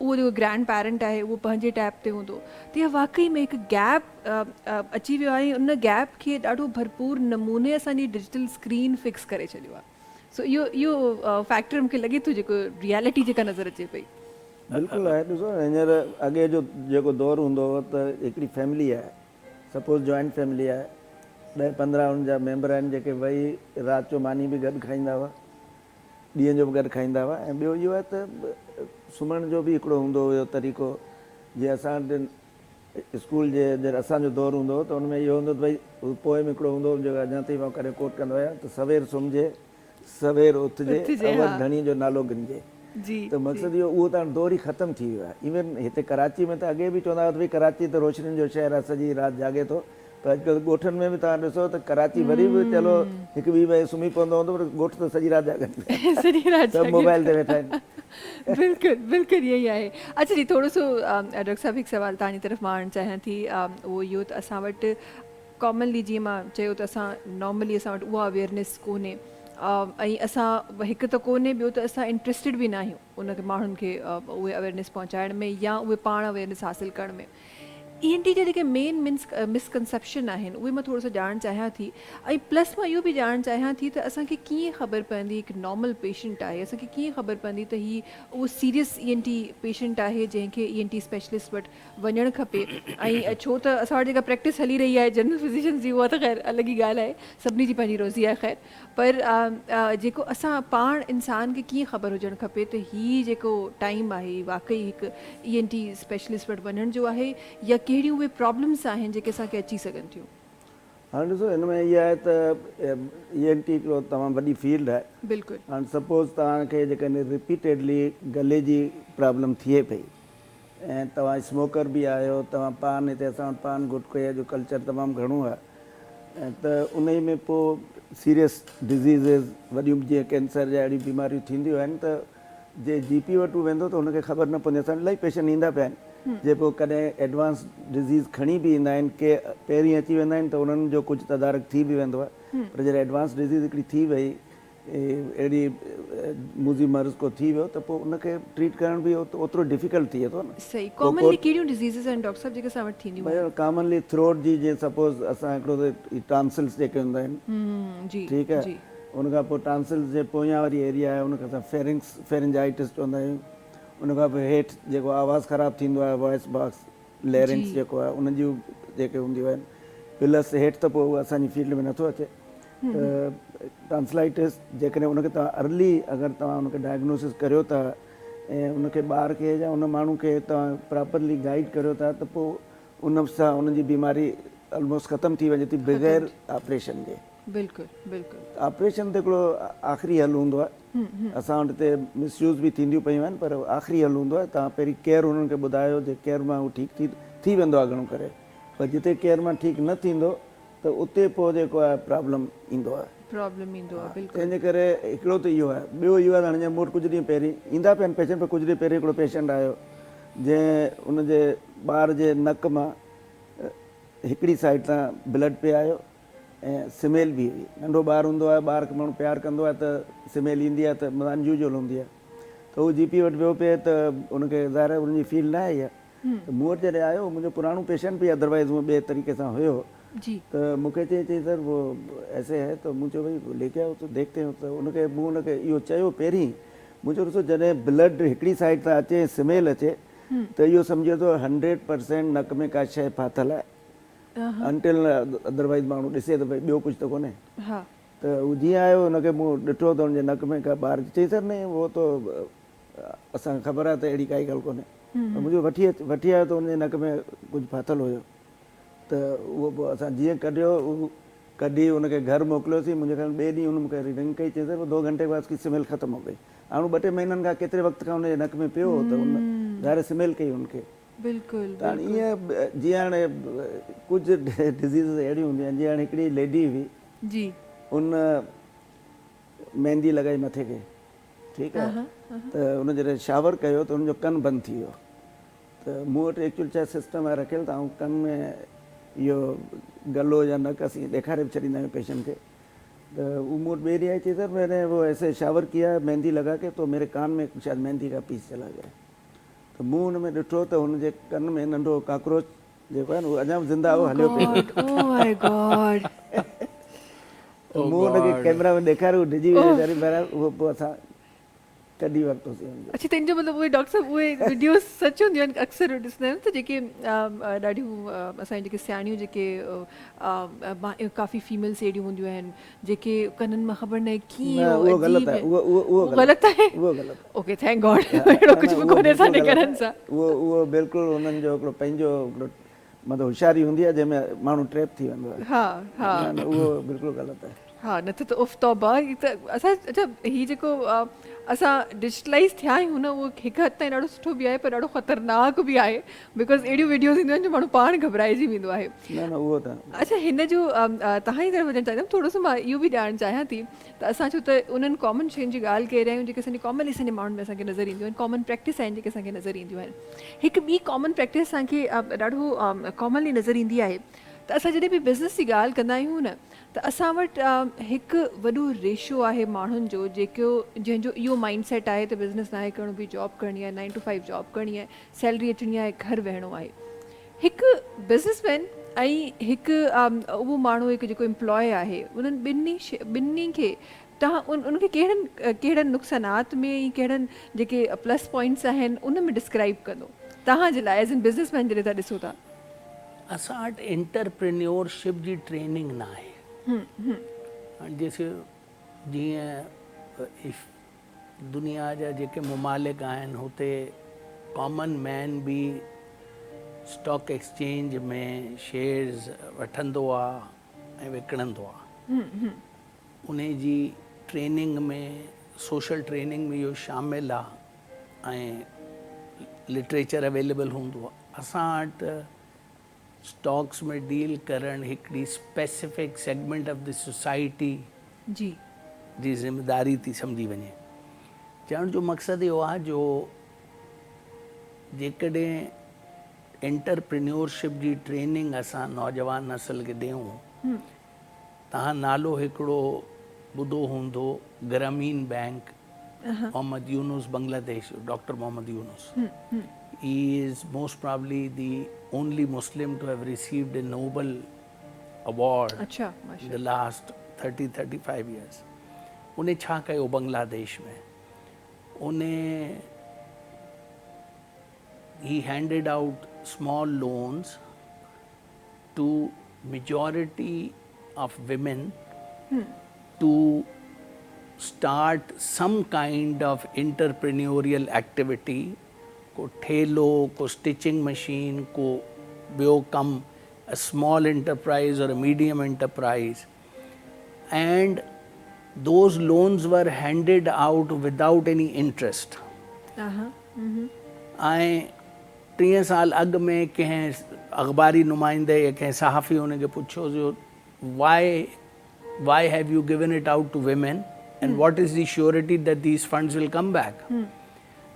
اهو جيڪو گرينڊ پيرنٽ آهي اهو پنهنجي ٽيب تي هوندو ته اها واقعي ۾ هڪ گيپ اچي ويو آهي ۽ ان گيپ کي ڏاڍو ڀرپور نموني اسان جي ڊجيٽل اسڪرين فڪس ڪري ڇڏيو آهي سو اهو اهو فيڪٽر مونکي لڳي ٿو جيڪو ريئلٽي جيڪا نظر اچي پئي. بلڪل آهي ڏسو هينئر اڳي جو جيڪو دور هوندو هو ته هڪڙي فيملي آهي سپوز جوائنٽ فيملي آهي ڏهه پندرهن ان جا ميمبر آهن جيڪي ويهي رات جو ماني به گڏ کائيندا هئا ڏينهن جو به گڏ کائيندا هئا ۽ ٻيو اهو آهي ته سمهڻ جو به هڪڙو هوندو هيو طريقو جيئن اسان وٽ اسڪول جي جڏهن اسان جو دور هوندو هو ته ان ۾ اهو هوندو ته ڀئي پوئم هڪڙو هوندو هو جيڪو اڃا تائين مان ڪڏهن ڪوٽ ڪندو آهيان ته سوير سمهجي سوير اٿجي اول ڌڻي جو نالو ڳنجي ته مقصد اهو اهو ته هاڻ دور ئي ختم ٿي ويو آهي ايون هتي ڪراچي ۾ ته اڳي به چوندا هئا ته ڀئي ڪراچي ته روشنين جو شهر آهي سڄي رات جاڳي ٿو پر اڄڪلهه ڳوٺن ۾ به توهان ڏسو ته ڪراچي وري به چلو هڪ ٻي بجي سمهي پوندو هوندو پر ڳوٺ ته سڄي رات جاڳن پيا سڄي رات سڀ موبائل تي ويٺا آهن. بلڪل بلڪل ائين ئي آهي. اڇا جي ٿورو سو ڊاڪٽر صاحب هڪ سوال توهان جي طرف مان آڻڻ چاهيان ٿي اهو اهو ته اسان وٽ ڪامنلي جيئن مان چيو ته اسان نارملي اسان وٽ اها اويئرنيس ڪونهي ۽ اسان هڪ ته ڪونهي ٻيو ته اسان انٽريسٽيڊ به ناهيون ان کي ماڻهن کي اهي اويئرنيس پهچائڻ ۾ يا اهي پاڻ اويئرنيس حاصل ڪرڻ ۾ اي اين ٽي جا جيڪي مين مس ڪنسيپشن آهن اهي مان ٿورو سو ڄاڻڻ چاهيان ٿي ۽ پلس مان اهو به ڄاڻڻ چاهيان ٿي ته اسان کي ڪيئن خبر پوندي هڪ نارمل پيشنٽ آهي اسان کي ڪيئن خبر پوندي ته هي اهو serious E N T patient آهي جنهن کي اي اين ٽي اسپيشلسٽ وٽ وڃڻ کپي ۽ ڇو ته اسان وٽ جيڪا پريڪٽس هلي رهي آهي جنرل فزيشنز جي اها ته خير الڳ ئي ڳالهه آهي سڀني جي پنهنجي روزي آهي خير پر جيڪو اسان پاڻ انسان کي ڪيئن خبر هجڻ کپي ته هي جيڪو ٽائيم آهي هي واقعي هڪ اي اين ٽي اسپيشلسٽ وٽ وڃڻ جو آهي يا ڪهڙيون اهي پرابلمس آهن جيڪي اسان کي اچي سگهن ٿيون. هاڻي ڏسو هن ۾ اها آهي ته اي اين ٽي هڪڙو تمام وڏي فيلڊ آهي. بلڪل. هاڻي سپوز توهان کي جيڪڏهن رپيٽيڊلي گلي جي پرابلم ٿئي پئي ۽ توهان اسموڪر به آهيو توهان پان هتي اسان وٽ پان گٽڪي جو ڪلچر تمام گهڻو آهي ۽ ته انهي ۾ پوء سيريس ڊزيزز وڏيون جيئن ڪينسر جا اهڙيون بيماريون ٿينديون آهن ته جي جي پي وٽ ويندو ته هن کي خبر نه پوندي اسان وٽ الاهي پيشنٽ ايندا پيا آهن جي پوء ڪڏهن ايڊوانس ڊزيز کڻي به ايندا آهن ڪي پهرين اچي ويندا آهن ته انهن جو ڪجهه تدارڪ ٿي به ويندو آهي پر جڏهن ايڊوانس ڊزيز هڪڙي ٿي وئي اهڙي موذي مرض ڪو ٿي ويو ته پوء ان کي ٽريٽ ڪرڻ به اوترو ڊفيڪلٽ ٿي ٿو نه. صحيح ڪامنلي ڪهڙيون ڊزيزز آهن ڊاڪٽر صاحب جيڪي اسان وٽ ٿينديون آهن؟ ڪامنلي ٿروٽ جي جيئن سپوز اسان هڪڙو ته ٽانسلس جيڪي هوندا آهن جي ٺيڪ آهي ان کان پوء ٽانسلس جي پويان واري ايريا آهي ان کي اسان فيرنڪس فيرنجائٽس چوندا آهيون ان کان پوء هيٺ جيڪو آواز خراب ٿيندو آهي وائس باڪس ليرنڪس جيڪو آهي ان جون جيڪي هونديون آهن پلس هيٺ ته پوء اسان جي فيلڊ ۾ نٿو اچي ته ٽانسلائٽس جيڪڏهن ان کي توهان ارلي اگر توهان ان کي ڊائگنوسس ڪريو ٿا ۽ ان کي ٻار کي يا ان ماڻهو کي توهان پراپرلي گائيڊ ڪريو ٿا ته پوء ان سان ان جي بيماري الموسٽ ختم ٿي وڃي ٿي بغير آپريشن جي. بلڪل بلڪل. آپريشن ته هڪڙو آخري حل هوندو آهي اسان وٽ هتي مس يوز به ٿينديون پيون آهن پر آخري حل هوندو آهي توهان پهرين ڪيئر انهن کي ٻڌايو جي ڪيئر مان هو ٺيڪ ٿي ٿي ويندو آهي گهڻو ڪري پر جتي ڪيئر مان ٺيڪ نه ٿيندو ته اتي پوء جيڪو آهي پرابلم ايندو آهي. پرابلم ايندو آهي بلڪل. تنهن جي ڪري هڪڙو ته اهو آهي ٻيو اهو آهي ته هاڻي جيئن مون وٽ ڪجهه ڏينهن پهرين ايندا پيا آهن پيشنٽ پر ڪجهه ڏينهن پهرين هڪڙو پيشنٽ آيو جنهن ان جي ٻار جي نڪ مان هڪڙي سائيڊ تان بلڊ پئي آيو ۽ سميل به هئي ننڍو ٻار هوندو آهي ٻار کي ماڻهو پيار ڪندو آهي ته سميل ايندي آهي ته ان يوزول هوندي آهي ته هو جي پي وٽ ويو پئي ته ان کي ظاهر آهي ان جي فيل نه آئي آهي ته مون وٽ جڏهن آيو منهنجو پراڻو پيشنٽ به ادروائيز هونء ٻئي طريقي سان هيو ته مون کي چيائين چيائين سر وو ايسي هي ته مون چيو ڀئي ليڪي آئو ته ديکتي هين ته ان کي مون ان کي اهو چيو پهرين مون چيو ڏسو جڏهن بلڊ هڪڙي سائيڊ تان اچي ۽ سميل اچي ته اهو سمجهي ٿو 100% نڪ ۾ ڪا شيء ڦاٿل آهي انٽل ادروائيز ماڻهو ڏسي ته ڀئي ٻيو ڪجهه ته ڪونهي ته هو جيئن آيو ان کي مون ڏٺو ته ان جي نڪ ۾ ڪا ٻار چيائين سر نهين وو تو اسان کي خبر آهي ته اهڙي ڪائي ڳالهه ڪونهي. مون چيو وٺي اچ، وٺي آيو ته ان جي نڪ ۾ ڪجهه ڦاٿل هيو ته اهو پوء اسان جيئن ڪڍيو، اهو ڪڍي ان کي گهر موڪليوسين، منهنجي خيال ۾ ٻئي ڏينهن هن مون کي وري رنگ ڪئي، چيائين سر دو گهنٽي بعد اس ڪي سميل ختم هو گئي. هاڻ هو ٻه ٽي مهينن کان ڪيتري وقت کان ان جي نڪ ۾ پيو هو ته ان ظاهر آهي سميل ڪئي ان کي. ته هاڻي ائين جيئن هاڻي ڪجهه ڊزيزز اهڙيون هونديون آهن، جيئن هاڻي هڪڙي ليڊي هئي ان ميندي لڳائي مٿي کي ٺيڪ آهي ته ان جڏهن شاور ڪيو ته ان جو ڪن بند ٿي ويو ته مون وٽ ايڪچوئل ڇا سسٽم آهي رکيل ته آئون ڪن ۾ اهو گلو يا نڪ اسين ڏيکاري به ڇڏيندا آهيون پيشنٽ کي ته هو مون وٽ ٻئي ڏينهن آئي چي سر مين ني وہ ايسي شاور ڪيا ميندي لگا ڪي تو ميري ڪان ۾ شايد ميندي ڪا پيس چلا گيا. ته مون ان ۾ ڏٺو ته هن جي ڪن ۾ ننڍو ڪاڪروچ جيڪو آهي نه اهو اڃا به زنده هو هليو پئي. او مائي گاڊ. ته مون ان کي ڪئميرا ۾ ڏيکاريو هو ڊڄي وئي ويچاري بهرحال اهو پوء اسان ڪڍي ورتوسين ان جو. اڇا ته ان جو مطلب اهي ڊاڪٽر صاحب اهي وڊيوز سچ هونديون آهن اڪثر ڏسندا آهيون ته جيڪي ڏاڍيون اسان جون جيڪي سياڻيون جيڪي ڪافي فيميلس اهڙيون هونديون آهن جيڪي ڪنن مان خبر ناهي ڪيئن نه اهو غلط آهي اهو اهو غلط آهي اهو غلط آهي. اوڪي thank God اهڙو ڪجهه به ڪونهي اسان جي ڪنن سان. اهو اهو بلڪل انهن جو هڪڙو پنهنجو هڪڙو مطلب هوشياري هوندي آهي جنهن ۾ ماڻهو ٽريپ ٿي ويندو آهي. ها ها نه نه اهو بلڪل غلط آهي. ها نه ته ته اف توبه هي ته اسان اڇا هي جيڪو اسان ڊجيٽلائيز ٿيا آهيون نه اهو هڪ حد تائين ڏاڍو سٺو به آهي پر ڏاڍو خطرناڪ به آهي because اهڙيون وڊيوز اينديون آهن جو ماڻهو پاڻ گهٻرائجي ويندو آهي. نه نه اهو ته. اڇا هن جو توهان جي طرف وڃڻ چاهيندم ٿورو سو مان اهو به ڄاڻڻ چاهيان ٿي ته اسان ڇو ته انهن ڪامن شين جي ڳالهه ڪري رهيا آهيون جيڪي اسان جي ڪامن اسان جي ماڻهن ۾ اسان کي نظر اينديون آهن ڪامن پريڪٽس آهن جيڪي اسان کي نظر اينديون آهن هڪ ٻي ڪامن پريڪٽس اسان کي ڏاڍو ڪامنلي نظر ايندي آهي ته اسان جڏهن به بزنس جي ڳالهه ڪندا آهيون نه ته اسان وٽ هڪ وڏو ريشو آهي ماڻهن جو جيڪو جنهن جو اهو مائنڊ سيٽ آهي ته بزنس ناهي ڪرڻو به جاب ڪرڻي آهي نائن ٽو فائيو جاب ڪرڻي آهي سيلري اچڻي آهي گهر ويهڻو آهي هڪ بزنس مين ۽ هڪ اهو ماڻهو هڪ جيڪو امپلائي آهي انهن ٻنهي ٻنهي کي توهان ان کي ڪهڙن ڪهڙن نقصانات ۾ ۽ ڪهڙن جيڪي پلس پوائنٽس آهن ان ۾ ڊسڪرائب ڪندو توهان جي لاء ايز ان بزنس مين جڏهن توهان ڏسو ٿا. اسان وٽ انٽرپرينيورشپ جي ٽريننگ ناهي. هاڻي جيسي جيئن دنيا جا جيڪي ممالڪ آهن هتي ڪامن مين به اسٽاڪ ايڪسچينج ۾ شيئرز وٺندو آ ۽ وڪڻندو آ. انهي جي ٽريننگ ۾ سوشل ٽريننگ ۾ اهو شامل آ ۽ لٽريچر اويليبل هوندو آ. اسان وٽ اسٽاڪس ۾ ڊيل ڪرڻ هڪڙي specific segment of the society جي. جي ذميداري ٿي سمجهي وڃي. چوڻ جو مقصد اهو آهي جو جيڪڏهن انٽرپرينيورشپ جي ٽريننگ اسان نوجوان نسل کي ڏيون، توهان نالو هڪڙو ٻڌو هوندو گرامين بئنڪ محمد يونس بنگلاديش جو doctor Muhammad Yunus he is most probably the only Muslim to have received a Nobel award in the last 30 35 years ان ڇا ڪيو بنگلاديش ۾ ان he handed out small loans to majority of women to start some kind of entrepreneurial activity ڪو ٺيلو ڪو stitching machine ڪو ٻيو ڪم a small enterprise or a medium enterprise and those loans were handed out without any interest ۽ 30 سال اڳ ۾ ڪنهن اخباري نمائندي يا ڪنهن صحافي هن کي پڇيو جو why why have you given it out to women and what is the surety that these funds will come back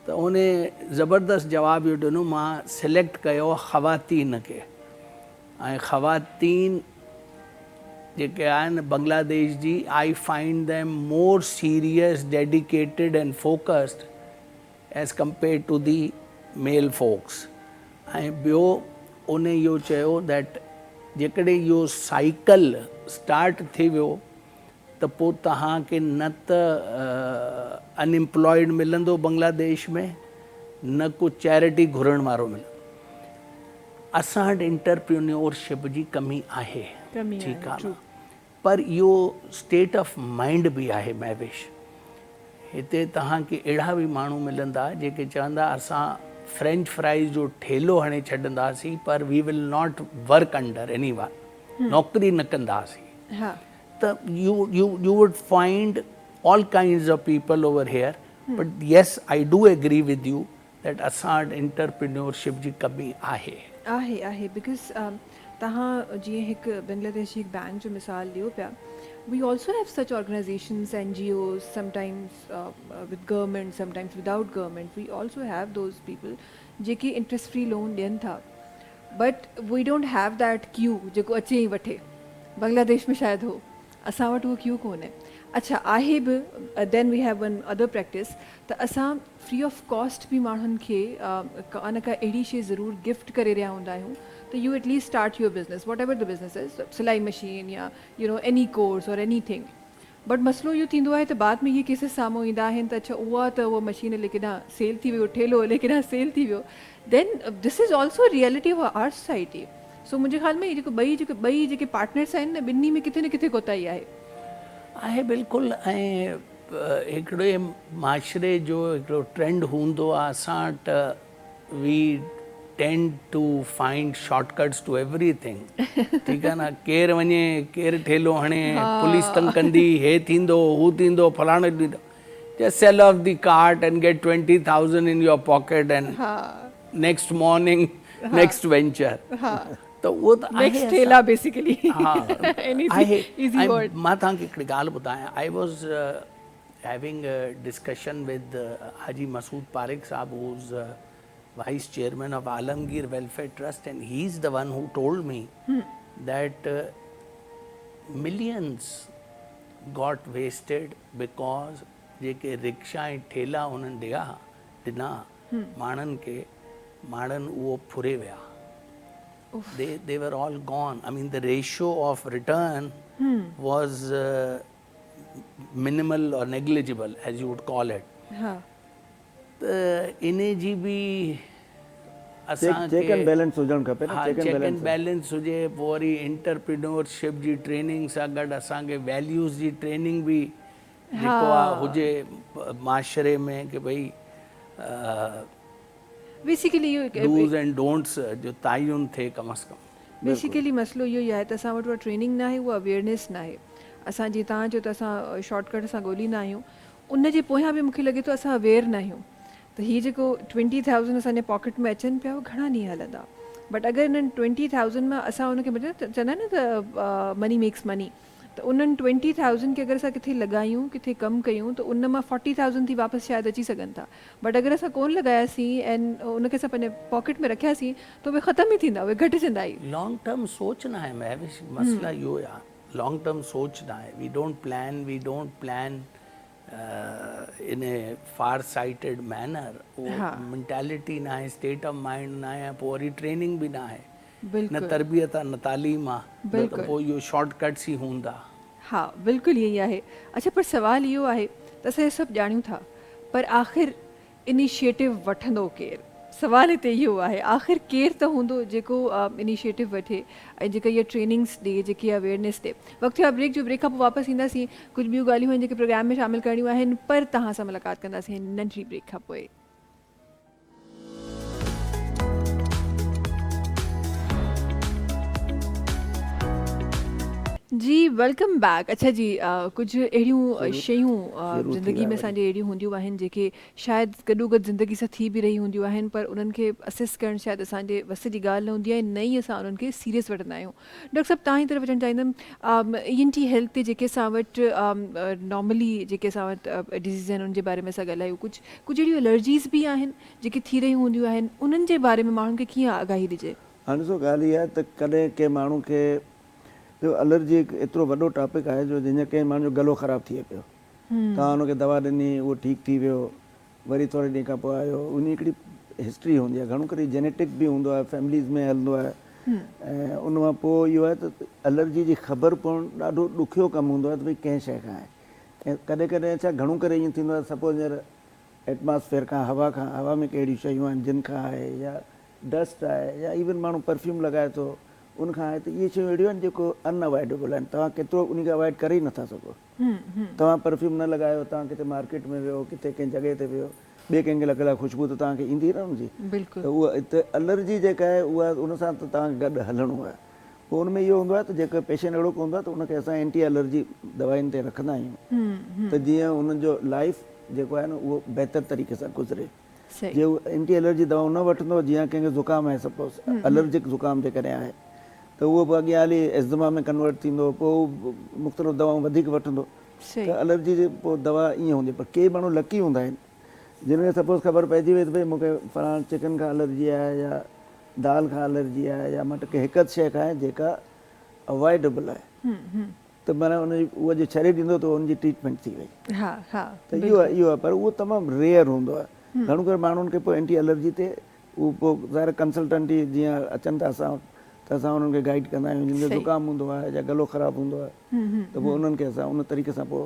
ته ان زبردست جواب اهو ڏنو مان سليڪٽ ڪيو خواتين کي ۽ خواتين جيڪي آهن بنگلاديش جي I find them more serious dedicated and focused as compared to the male folks ۽ ٻيو ان اهو چيو that جيڪڏهن اهو سائيڪل اسٽارٽ ٿي ويو ته پوء توهان کي نه ته ان امپلائيڊ ملندو بنگلاديش ۾ نه ڪو چيرٽي گهرڻ وارو ملندو. اسان وٽ انٽرپرينيورشپ جي ڪمي آهي ٺيڪ آهي نه پر اهو اسٽيٽ آف مائنڊ به آهي مهوش. هتي توهان کي اهڙا به ماڻهو ملندا جيڪي چوندا اسان فرينچ فرائيز جو ٺيلو هڻي ڇڏنداسين پر we will not work under anyone نوڪري نه ڪنداسين ته you you you would find all kinds of people over here but yes I do agree with you that اسان وٽ انٽرپرينيورشپ جي ڪمي آهي. آهي آهي because توهان جيئن هڪ بنگلاديش جي هڪ بئنڪ جو مثال ڏيو پيا we also have such organisations N G Os sometimes with government sometimes without government we also have those people جيڪي انٽريسٽ فري لون ڏين ٿا but we don't have that queue جيڪو اچي ۽ وٺي بنگلاديش ۾ شايد هو اسان وٽ اهو ڪيو ڪونهي. اڇا آهي به then we have one other practice ته اسان فري آف ڪاسٽ به ماڻهن کي ڪا نه ڪا اهڙي شي ضرور گفٽ ڪري رهيا هوندا آهيون ته you at least start your business whatever the business is سلائي مشين يا you know any course or anything but مسئلو اهو ٿيندو آهي ته بعد ۾ اهي ڪيسز سامهون ايندا آهن ته اڇا اها ته اها مشين الائي ڪيڏانهن سيل ٿي وئي اهو ٺيلو الائي ڪيڏانهن سيل ٿي ويو then this is also reality of our society so منهنجي خيال ۾ جيڪو ٻئي جيڪي ٻئي جيڪي پارٽنرس آهن نه ٻنهي ۾ ڪٿي نه ڪٿي ڪوتاهي آهي. آهي بلڪل ۽ هڪڙي معاشري جو هڪڙو ٽرينڊ هوندو آهي اسان وٽ we tend to find shortcuts to everything ٺيڪ آهي نه ڪير وڃي ڪير ٺيلو هڻي پوليس تنگ ڪندي هي ٿيندو هو ٿيندو فلاڻو ٿيندو just sell off the cart and get 20000 in your pocket and next morning next venture ته اهو ته آهي نيڪسٽ ٺيلا بيسيڪلي ها آهي مان توهان کي هڪڙي ڳالهه ٻڌايان I was having a discussion with Haji Masood Parekh sahib who is vice chairman of Alamgir welfare trust and he is the one who told me that millions got wasted because جيڪي رڪشا ۽ ٺيلا انهن ڏيا ڏنا ماڻهن کي ماڻهن اهو ڦري ويا they they were all gone I mean the ratio of return was minimal or negligible as you would call it ته انهي جي به اسان کي چيڪ اينڊ بيلنس هجڻ کپي نه چيڪ اينڊ بيلنس هجي پوء وري انٽرپرينورشپ جي ٽريننگ سان گڏ اسان کي ويليوز جي ٽريننگ به جيڪو آ هجي معاشري ۾ ڪي ڀئي بيسيڪلي اهو ڊوز اينڊ ڊونٽس جو تعين ٿئي ڪم از ڪم. بيسيڪلي مسئلو اهو ئي آهي ته اسان وٽ اها ٽريننگ ناهي اها اويئرنيس ناهي اسان جيئن توهان چيو ته اسان شارٽ ڪٽ اسان ڳوليندا آهيون ان جي پويان به مونکي لڳي ٿو اسان اويئر ناهيون ته هي جيڪو ٽوئنٽي ٿائوزنڊ اسان جي پاڪيٽ ۾ اچن پيا اهي گهڻا ڏينهن هلندا بٽ اگر انهن ٽوئنٽي ٿائوزنڊ مان اسان ان کي مطلب چوندا آهن نه ته مني ميڪس مني ته انهن ٽوئنٽي ٿائوزنڊ کي اگر اسان ڪٿي لڳايون ڪٿي ڪم ڪيون ته ان مان فورٽي ٿائوزنڊ ٿي واپس شايد اچي سگهن ٿا بٽ اگر اسان ڪون لڳاياسين ۽ ان کي اسان پنهنجي پاڪيٽ ۾ رکياسين ته اهي ختم ئي ٿيندا اهي گهٽجندا ئي. لانگ ٽرم سوچ ناهي مهوش مسئلا اهو ئي آهي لانگ ٽرم سوچ ناهي we don't plan we don't plan in a far sighted manner اهو منٽالٽي ناهي اسٽيٽ آف مائنڊ ناهي ۽ پوء وري ٽريننگ به ناهي نه تربيت آ نه تعليم آ ته پوء اهو شارٽ ڪٽس ئي هوندا. ها بلڪل ائين ئي آهي. اڇا پر سوال اهو آهي ته اسان اهو سڀ ڄاڻيون ٿا پر آخر انيشيٽو وٺندو ڪير؟ سوال هتي اهو آهي آخر ڪير ته هوندو جيڪو انيشيٽو وٺي ۽ جيڪا اها ٽريننگس ڏي جيڪي اها اويئرنيس ڏي. وقت ٿيو آهي بريڪ جو بريڪ کان پوء واپس اينداسين ڪجهه ٻيون ڳالهيون آهن جيڪي پروگرام ۾ شامل ڪرڻيون آهن پر توهان سان ملاقات ڪنداسين هن ننڍڙي بريڪ کان پوء. جي welcome back اڇا جي ڪجهه اهڙيون شيون زندگي ۾ اسان جي اهڙيون هونديون آهن جيڪي شايد گڏو گڏ زندگي سان ٿي به رهي هونديون آهن پر انهن کي اسيس ڪرڻ شايد اسان جي وس جي ڳالهه نه هوندي آهي نه ئي اسان انهن کي سيريس وٺندا آهيون ڊاڪٽر صاحب توهان جي طرف اچڻ چاهيندم اي اين ٽي هيلٿ تي جيڪي اسان وٽ نارملي جيڪي اسان وٽ ڊزيز آهن ان جي باري ۾ اسان ڳالهايو ڪجهه ڪجهه اهڙيون الرجيز به آهن جيڪي ٿي رهيون هونديون آهن انهن جي باري ۾ ماڻهن کي ڪيئن آگاهي ڏجي؟ هاڻي ڏسو ڳالهه اها آهي ته ڪڏهن ڪنهن ماڻهو کي ڏسو الرجي هڪ ايترو وڏو ٽاپڪ آهي جو جنهن ڪنهن ماڻهو جو گلو خراب ٿئي پيو توهان ان کي دوا ڏني اهو ٺيڪ ٿي ويو وري ٿوري ڏينهن کان پوء آيو ان جي هڪڙي هسٽري هوندي آهي گهڻو ڪري جينيٽڪ به هوندو آهي فيمليز ۾ هلندو آهي ۽ ان کان پوء اهو آهي ته الرجي جي خبر پوڻ ڏاڍو ڏکيو ڪم هوندو آهي ته ڀئي ڪنهن شيء کان آهي ۽ ڪڏهن ڪڏهن ڇا گهڻو ڪري ائين ٿيندو آهي سپوز هينئر ايٽماسفيئر کان هوا کان هوا ۾ ڪهڙيون شيون آهن جن کان آهي يا ڊسٽ آهي يا ايون ماڻهو پرفيوم لڳائي ٿو ان کان آهي ته اهي شيون اهڙيون آهن جيڪو ان اوائڊيبل آهن توهان ڪيترو ان کي اوائڊ ڪري ئي نٿا سگهو توهان پرفيوم نه لڳايو توهان ڪٿي مارڪيٽ ۾ ويو ڪٿي ڪنهن جڳهه تي ويو ٻئي ڪنهن کي لڳل آهي خوشبو ته توهان کي ايندي نه ان جي ته اها ته الرجي جيڪا آهي اها ان سان ته توهان کي گڏ هلڻو آهي پوء ان ۾ اهو هوندو آهي ته جيڪو پيشنٽ اهڙو ڪو هوندو آهي ته ان کي اسان اينٽي الرجي دوائن تي رکندا آهيون ته جيئن انهن جو لائف جيڪو آهي نه اهو بهتر طريقي سان گذري جي هو اينٽي الرجي دوائون نه وٺندو جيئن ڪنهن کي زڪام آهي سپوز الرجڪ زڪام جيڪڏهن آهي ته اهو پوء اڳيان هلي ازدما ۾ ڪنورٽ ٿيندو پوء مختلف دوائون وڌيڪ وٺندو ته الرجي جي پوء دوا ائين هوندي پر ڪي ماڻهو لڪي هوندا آهن جن کي سپوز خبر پئجي وئي ته ڀئي مون کي فلاڻ چڪن کان الرجي آهي يا دال کان الرجي آهي يا مٽ ڪنهن هڪ اڌ شيء کان آهي جيڪا اوائڊبل آهي. ته معنيٰ ان جي اها جو ڇڏي ڏيندو ته ان جي ٽريٽمينٽ ٿي وئي. ها ها ته اهو اهو آهي پر اهو تمام ريئر هوندو آهي. گهڻو ڪري ماڻهن کي پوء اينٽي الرجي تي اهو پوء ظاهر آهي ڪنسلٽنٽ ئي جيئن اچن ٿا اسان وٽ ته اسان انهن کي گائيڊ ڪندا آهيون جن کي زڪام هوندو آهي يا گلو خراب هوندو آهي ته پوء انهن کي اسان ان طريقي سان پوء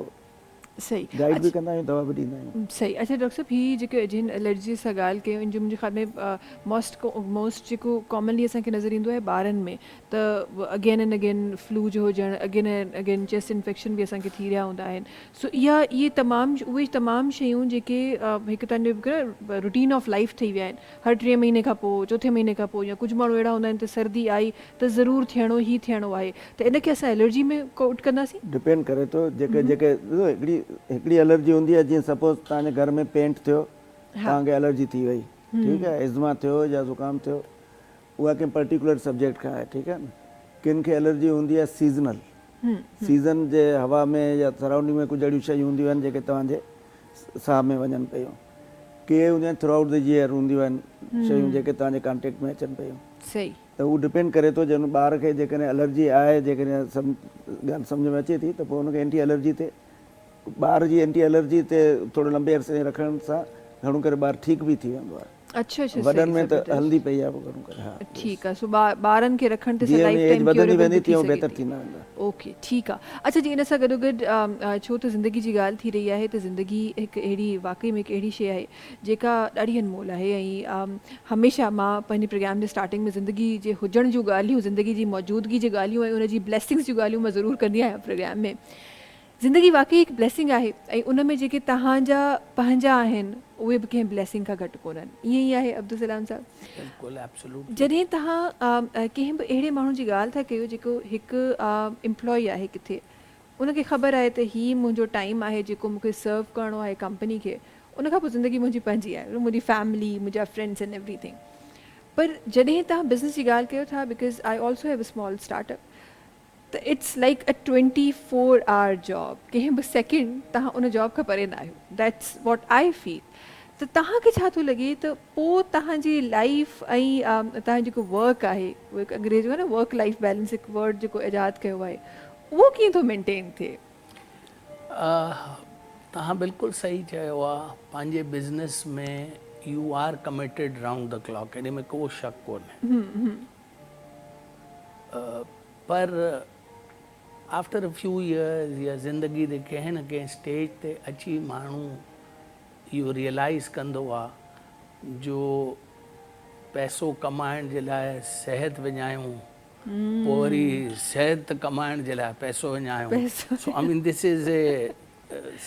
صحيح گائيڊ به ڪندا آهيون دوا به ڏيندا آهيون. صحيح اڇا ڊاڪٽر صاحب هي جيڪي جن الرجي سان ڳالهه ڪيون ان جو منهنجي خيال ۾ موسٽ موسٽ جيڪو ڪامنلي اسان کي نظر ايندو آهي ٻارن ۾ ته اگين اينڊ اگين فلو جو هجڻ again and again chest infection به اسان کي ٿي رهيا هوندا آهن سو اها اهي تمام اهي تمام شيون جيڪي هڪ تنهنجو هڪ روٽين آف لائف ٺهي ويا آهن هر ٽئين مهيني کان پوء چوٿين مهيني کان پوء يا ڪجهه ماڻهو اهڙا هوندا آهن ته سردي آئي ته ضرور ٿيڻو ئي ٿيڻو آهي ته ان کي اسان الرجي ۾ ڪوٽ ڪنداسين؟ ڊپينڊ ڪري ٿو جيڪي جيڪي ڏسو هڪڙي هڪڙي الرجي هوندي آهي جيئن سپوز توهان جي گهر ۾ پينٽ ٿيو توهان کي الرجي ٿي وئي ٺيڪ آهي ازما ٿيو يا زڪام ٿيو اها ڪنهن پرٽيڪولر سبجيڪٽ کان آهي ٺيڪ آهي نه ڪن کي الرجي هوندي آهي سيزنل سيزن جي هوا ۾ يا سرائونڊنگ ۾ ڪجهه اهڙيون شيون هونديون آهن جيڪي توهان جي ساهه ۾ وڃن پيون ڪي هونديون آهن ٿرو آئوٽ the year هونديون آهن شيون جيڪي توهان جي ڪانٽيڪٽ ۾ اچن پيون صحيح ته اهو ڊپينڊ ڪري ٿو جنهن ٻار کي جيڪڏهن الرجي آهي جيڪڏهن ڳالهه سمجهه ۾ اچي ٿي ته پوء ان کي اينٽي الرجي تي ٻار جي اينٽي الرجي تي ٿورو لمبي عرصي تائين رکڻ سان گهڻو ڪري ٻار ٺيڪ به ٿي ويندو آهي. اڇا اڇا وڏن ۾ ته هلندي پئي آهي گهڻو ڪري ها. ٺيڪ آ سو ٻارن کي رکڻ تي جيئن لائف ٽائيم وڌندي ويندي تيئن بهتر ٿيندا ويندا. اوڪي ٺيڪ آ اڇا جي ان سان گڏو گڏ ڇو ته زندگي جي ڳالهه ٿي رهي آهي ته زندگي هڪ اهڙي واقعي ۾ هڪ اهڙي شي آهي جيڪا ڏاڍي انمول آهي ۽ هميشه مان پنهنجي پروگرام جي اسٽارٽنگ ۾ زندگي جي هجڻ جون ڳالهيون زندگي جي موجودگي جي ڳالهيون ۽ ان جي بليسنگس جون ڳالهيون مان ضرور ڪندي آهيان پروگرام ۾ زندگي واقعي هڪ بليسنگ آهي ۽ ان ۾ جيڪي توهان جا پنهنجا آهن اهي به ڪنهن بليسنگ کان گهٽ ڪونهن ائين ئي آهي عبدالسلام صاحب؟ بلڪل ايبسولوٽلي. جڏهن توهان ڪنهن به اهڙي ماڻهو جي ڳالهه ٿا ڪيو جيڪو هڪ امپلائي آهي ڪٿي ان کي خبر آهي ته هي منهنجو ٽائيم آهي جيڪو مون کي سرو ڪرڻو آهي ڪمپني کي ان کان پوء زندگي منهنجي پنهنجي آهي منهنجي فيملي منهنجا فرينڊس اينڊ ايوري ٿنگ پر جڏهن توهان بزنس جي ڳالهه ڪيو ٿا because I also have a small start up ته it's like a 24 hour job ڪنهن به سيڪنڊ توهان ان جاب کان پري نه آهيو that's what I feel ته توهان کي ڇا ٿو لڳي ته پو توهان جي لائيف ۽ توهان جيڪو ورڪ آهي اهو هڪ انگريز جو آهي نه ورڪ لائيف بيلنس هڪ ورڊ جيڪو ايجاد ڪيو آهي اهو ڪيئن ٿو مينٽين ٿئي؟ توهان بلڪل صحيح چيو آ پنهنجي business ۾ you are committed round the clock ان ۾ ڪو شڪ ڪونهي. پر آفٽر ا فيو يئرز يا زندگي جي ڪنهن نه ڪنهن اسٽيج تي اچي ماڻهو اهو ريئلائيز ڪندو آ جو پئسو ڪمائڻ جي لاء صحت وڃايون پوء وري صحت ڪمائڻ جي لاء پئسو وڃايون so I mean this is a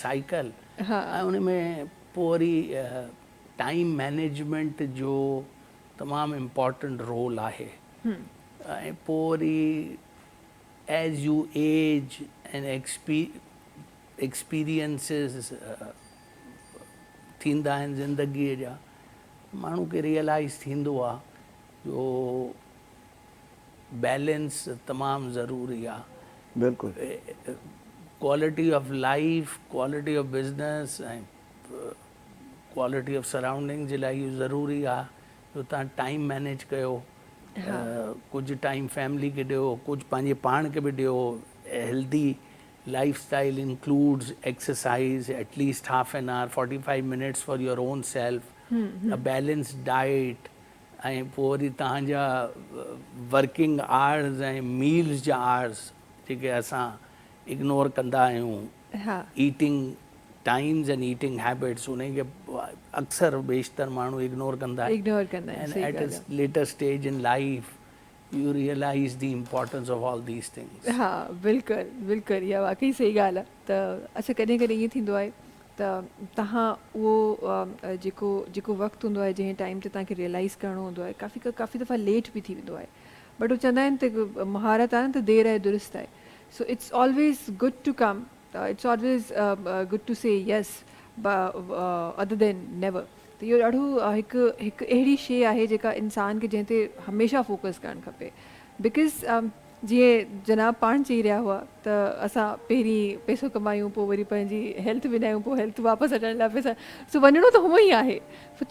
cycle ۽ ان ۾ پوء وري ٽائيم مينيجمينٽ جو تمام امپارٽنٽ رول آهي ۽ پوء وري as you age ۽ experiences ٿيندا آهن زندگيء جا ماڻهو کي ريئلائز ٿيندو آ جو بيلنس تمام ضروري آ. بلڪل. Quality of life, quality of business ۽ quality of surrounding جي لاء اهو ضروري آ جو توهان ٽائيم مينيج ڪيو ڪجهه ٽائيم فيملي کي ڏيو ڪجهه پنهنجي پاڻ کي به ڏيو healthy life style includes exercise at least half an hour forty five minutes for your own self a balanced diet ۽ پوء وري توهان جا ورڪنگ آورز ۽ ميلز جا آورز جيڪي اسان اگنور ڪندا آهيون ايٽنگ ٽائيمز اينڊ ايٽنگ هيبٽس انهي کي اڪثر بيشتر ماڻهو اگنور ڪندا آهن اگنور ڪندا آهن صحيح ڳالهه آهي later stage in life you realise the importance of all these things. ها بلڪل بلڪل اها واقعي صحيح ڳالهه آهي ته اڇا ڪڏهن ڪڏهن ائين ٿيندو آهي ته توهان اهو جيڪو جيڪو وقت هوندو آهي جنهن ٽائيم تي توهان کي ريئلائيز ڪرڻو هوندو آهي ڪافي ڪافي دفعا ليٽ به ٿي ويندو آهي بٽ هو چوندا آهن ته مهارت آهي نه ته دير آهي درست آهي so it's always good to come it's always good to say yes other than never ته اهو ڏاڍو هڪ هڪ اهڙي شي آهي جيڪا انسان کي جنهن تي هميشه فوڪس ڪرڻ کپي because جيئن جناب پاڻ چئي رهيا هئا ته اسان پهرين پئسو ڪمايون پوء وري پنهنجي هيلٿ وڃايون پوء هيلٿ واپس اچڻ لاء پئسا سو وڃڻو ته هونئن ئي آهي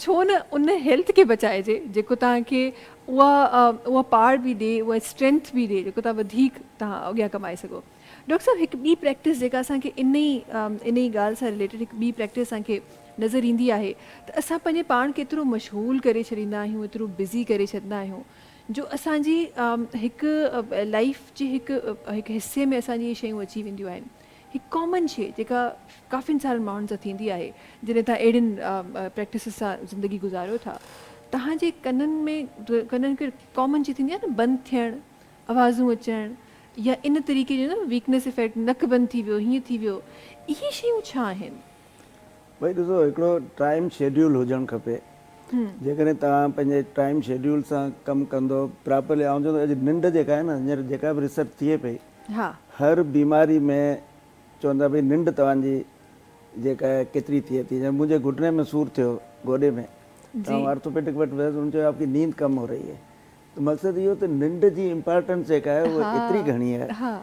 ڇو نه ان هيلٿ کي بچائجي جيڪو توهان کي اها اها پاور به ڏي اها اسٽرينٿ به ڏي جيڪو توهان وڌيڪ توهان اڳيان ڪمائي سگهو. ڊاڪٽر صاحب هڪ ٻي پريڪٽس جيڪا اسان کي ان ئي ان ئي ڳالهه سان رليٽيڊ هڪ ٻي پريڪٽس اسان کي نظر ايندي آهي ته اسان پنهنجي پاڻ کي ايترو مشغول ڪري ڇڏيندا آهيون ايترو بزي ڪري ڇڏندا آهيون جو اسان جي هڪ لائيف جي هڪ هڪ حصي ۾ اسان جي اهي شيون اچي وينديون آهن هڪ ڪامن شي جيڪا ڪافين سارن ماڻهن سان ٿيندي آهي جڏهن توهان اهڙين پريڪٽسز سان زندگي گذاريو ٿا توهان جي ڪنن ۾ ڪنن کي ڪامن شي ٿيندي آهي نه بند ٿيڻ آوازون اچڻ يا ان طريقي جو نه ويڪنيس افيڪٽ نڪ بند ٿي ويو هيئن ٿي ويو اهي شيون ڇا آهن؟ ڀئي ڏسو هڪڙو ٽائيم شيڊيول هجڻ کپي جيڪڏهن توهان پنهنجي ٽائيم شيڊيول سان ڪم ڪندو پراپرلي آئون چوندو اڄ ننڊ جيڪا آهي نه هينئر جيڪا به ريسرچ ٿئي پئي هر بيماري ۾ چون ٿا ڀئي ننڊ توهان جي جيڪا آهي ڪيتري ٿئي ٿي جيئن منهنجي گهٽني ۾ سور ٿيو گوڏي ۾ ته آئون آرٿوپيڊڪ وٽ ويس ان چيو آپ ڪي نيند ڪم هو رهي هي ته مقصد اهو ته ننڊ جي امپارٽنس جيڪا آهي اها ايتري گهڻي آهي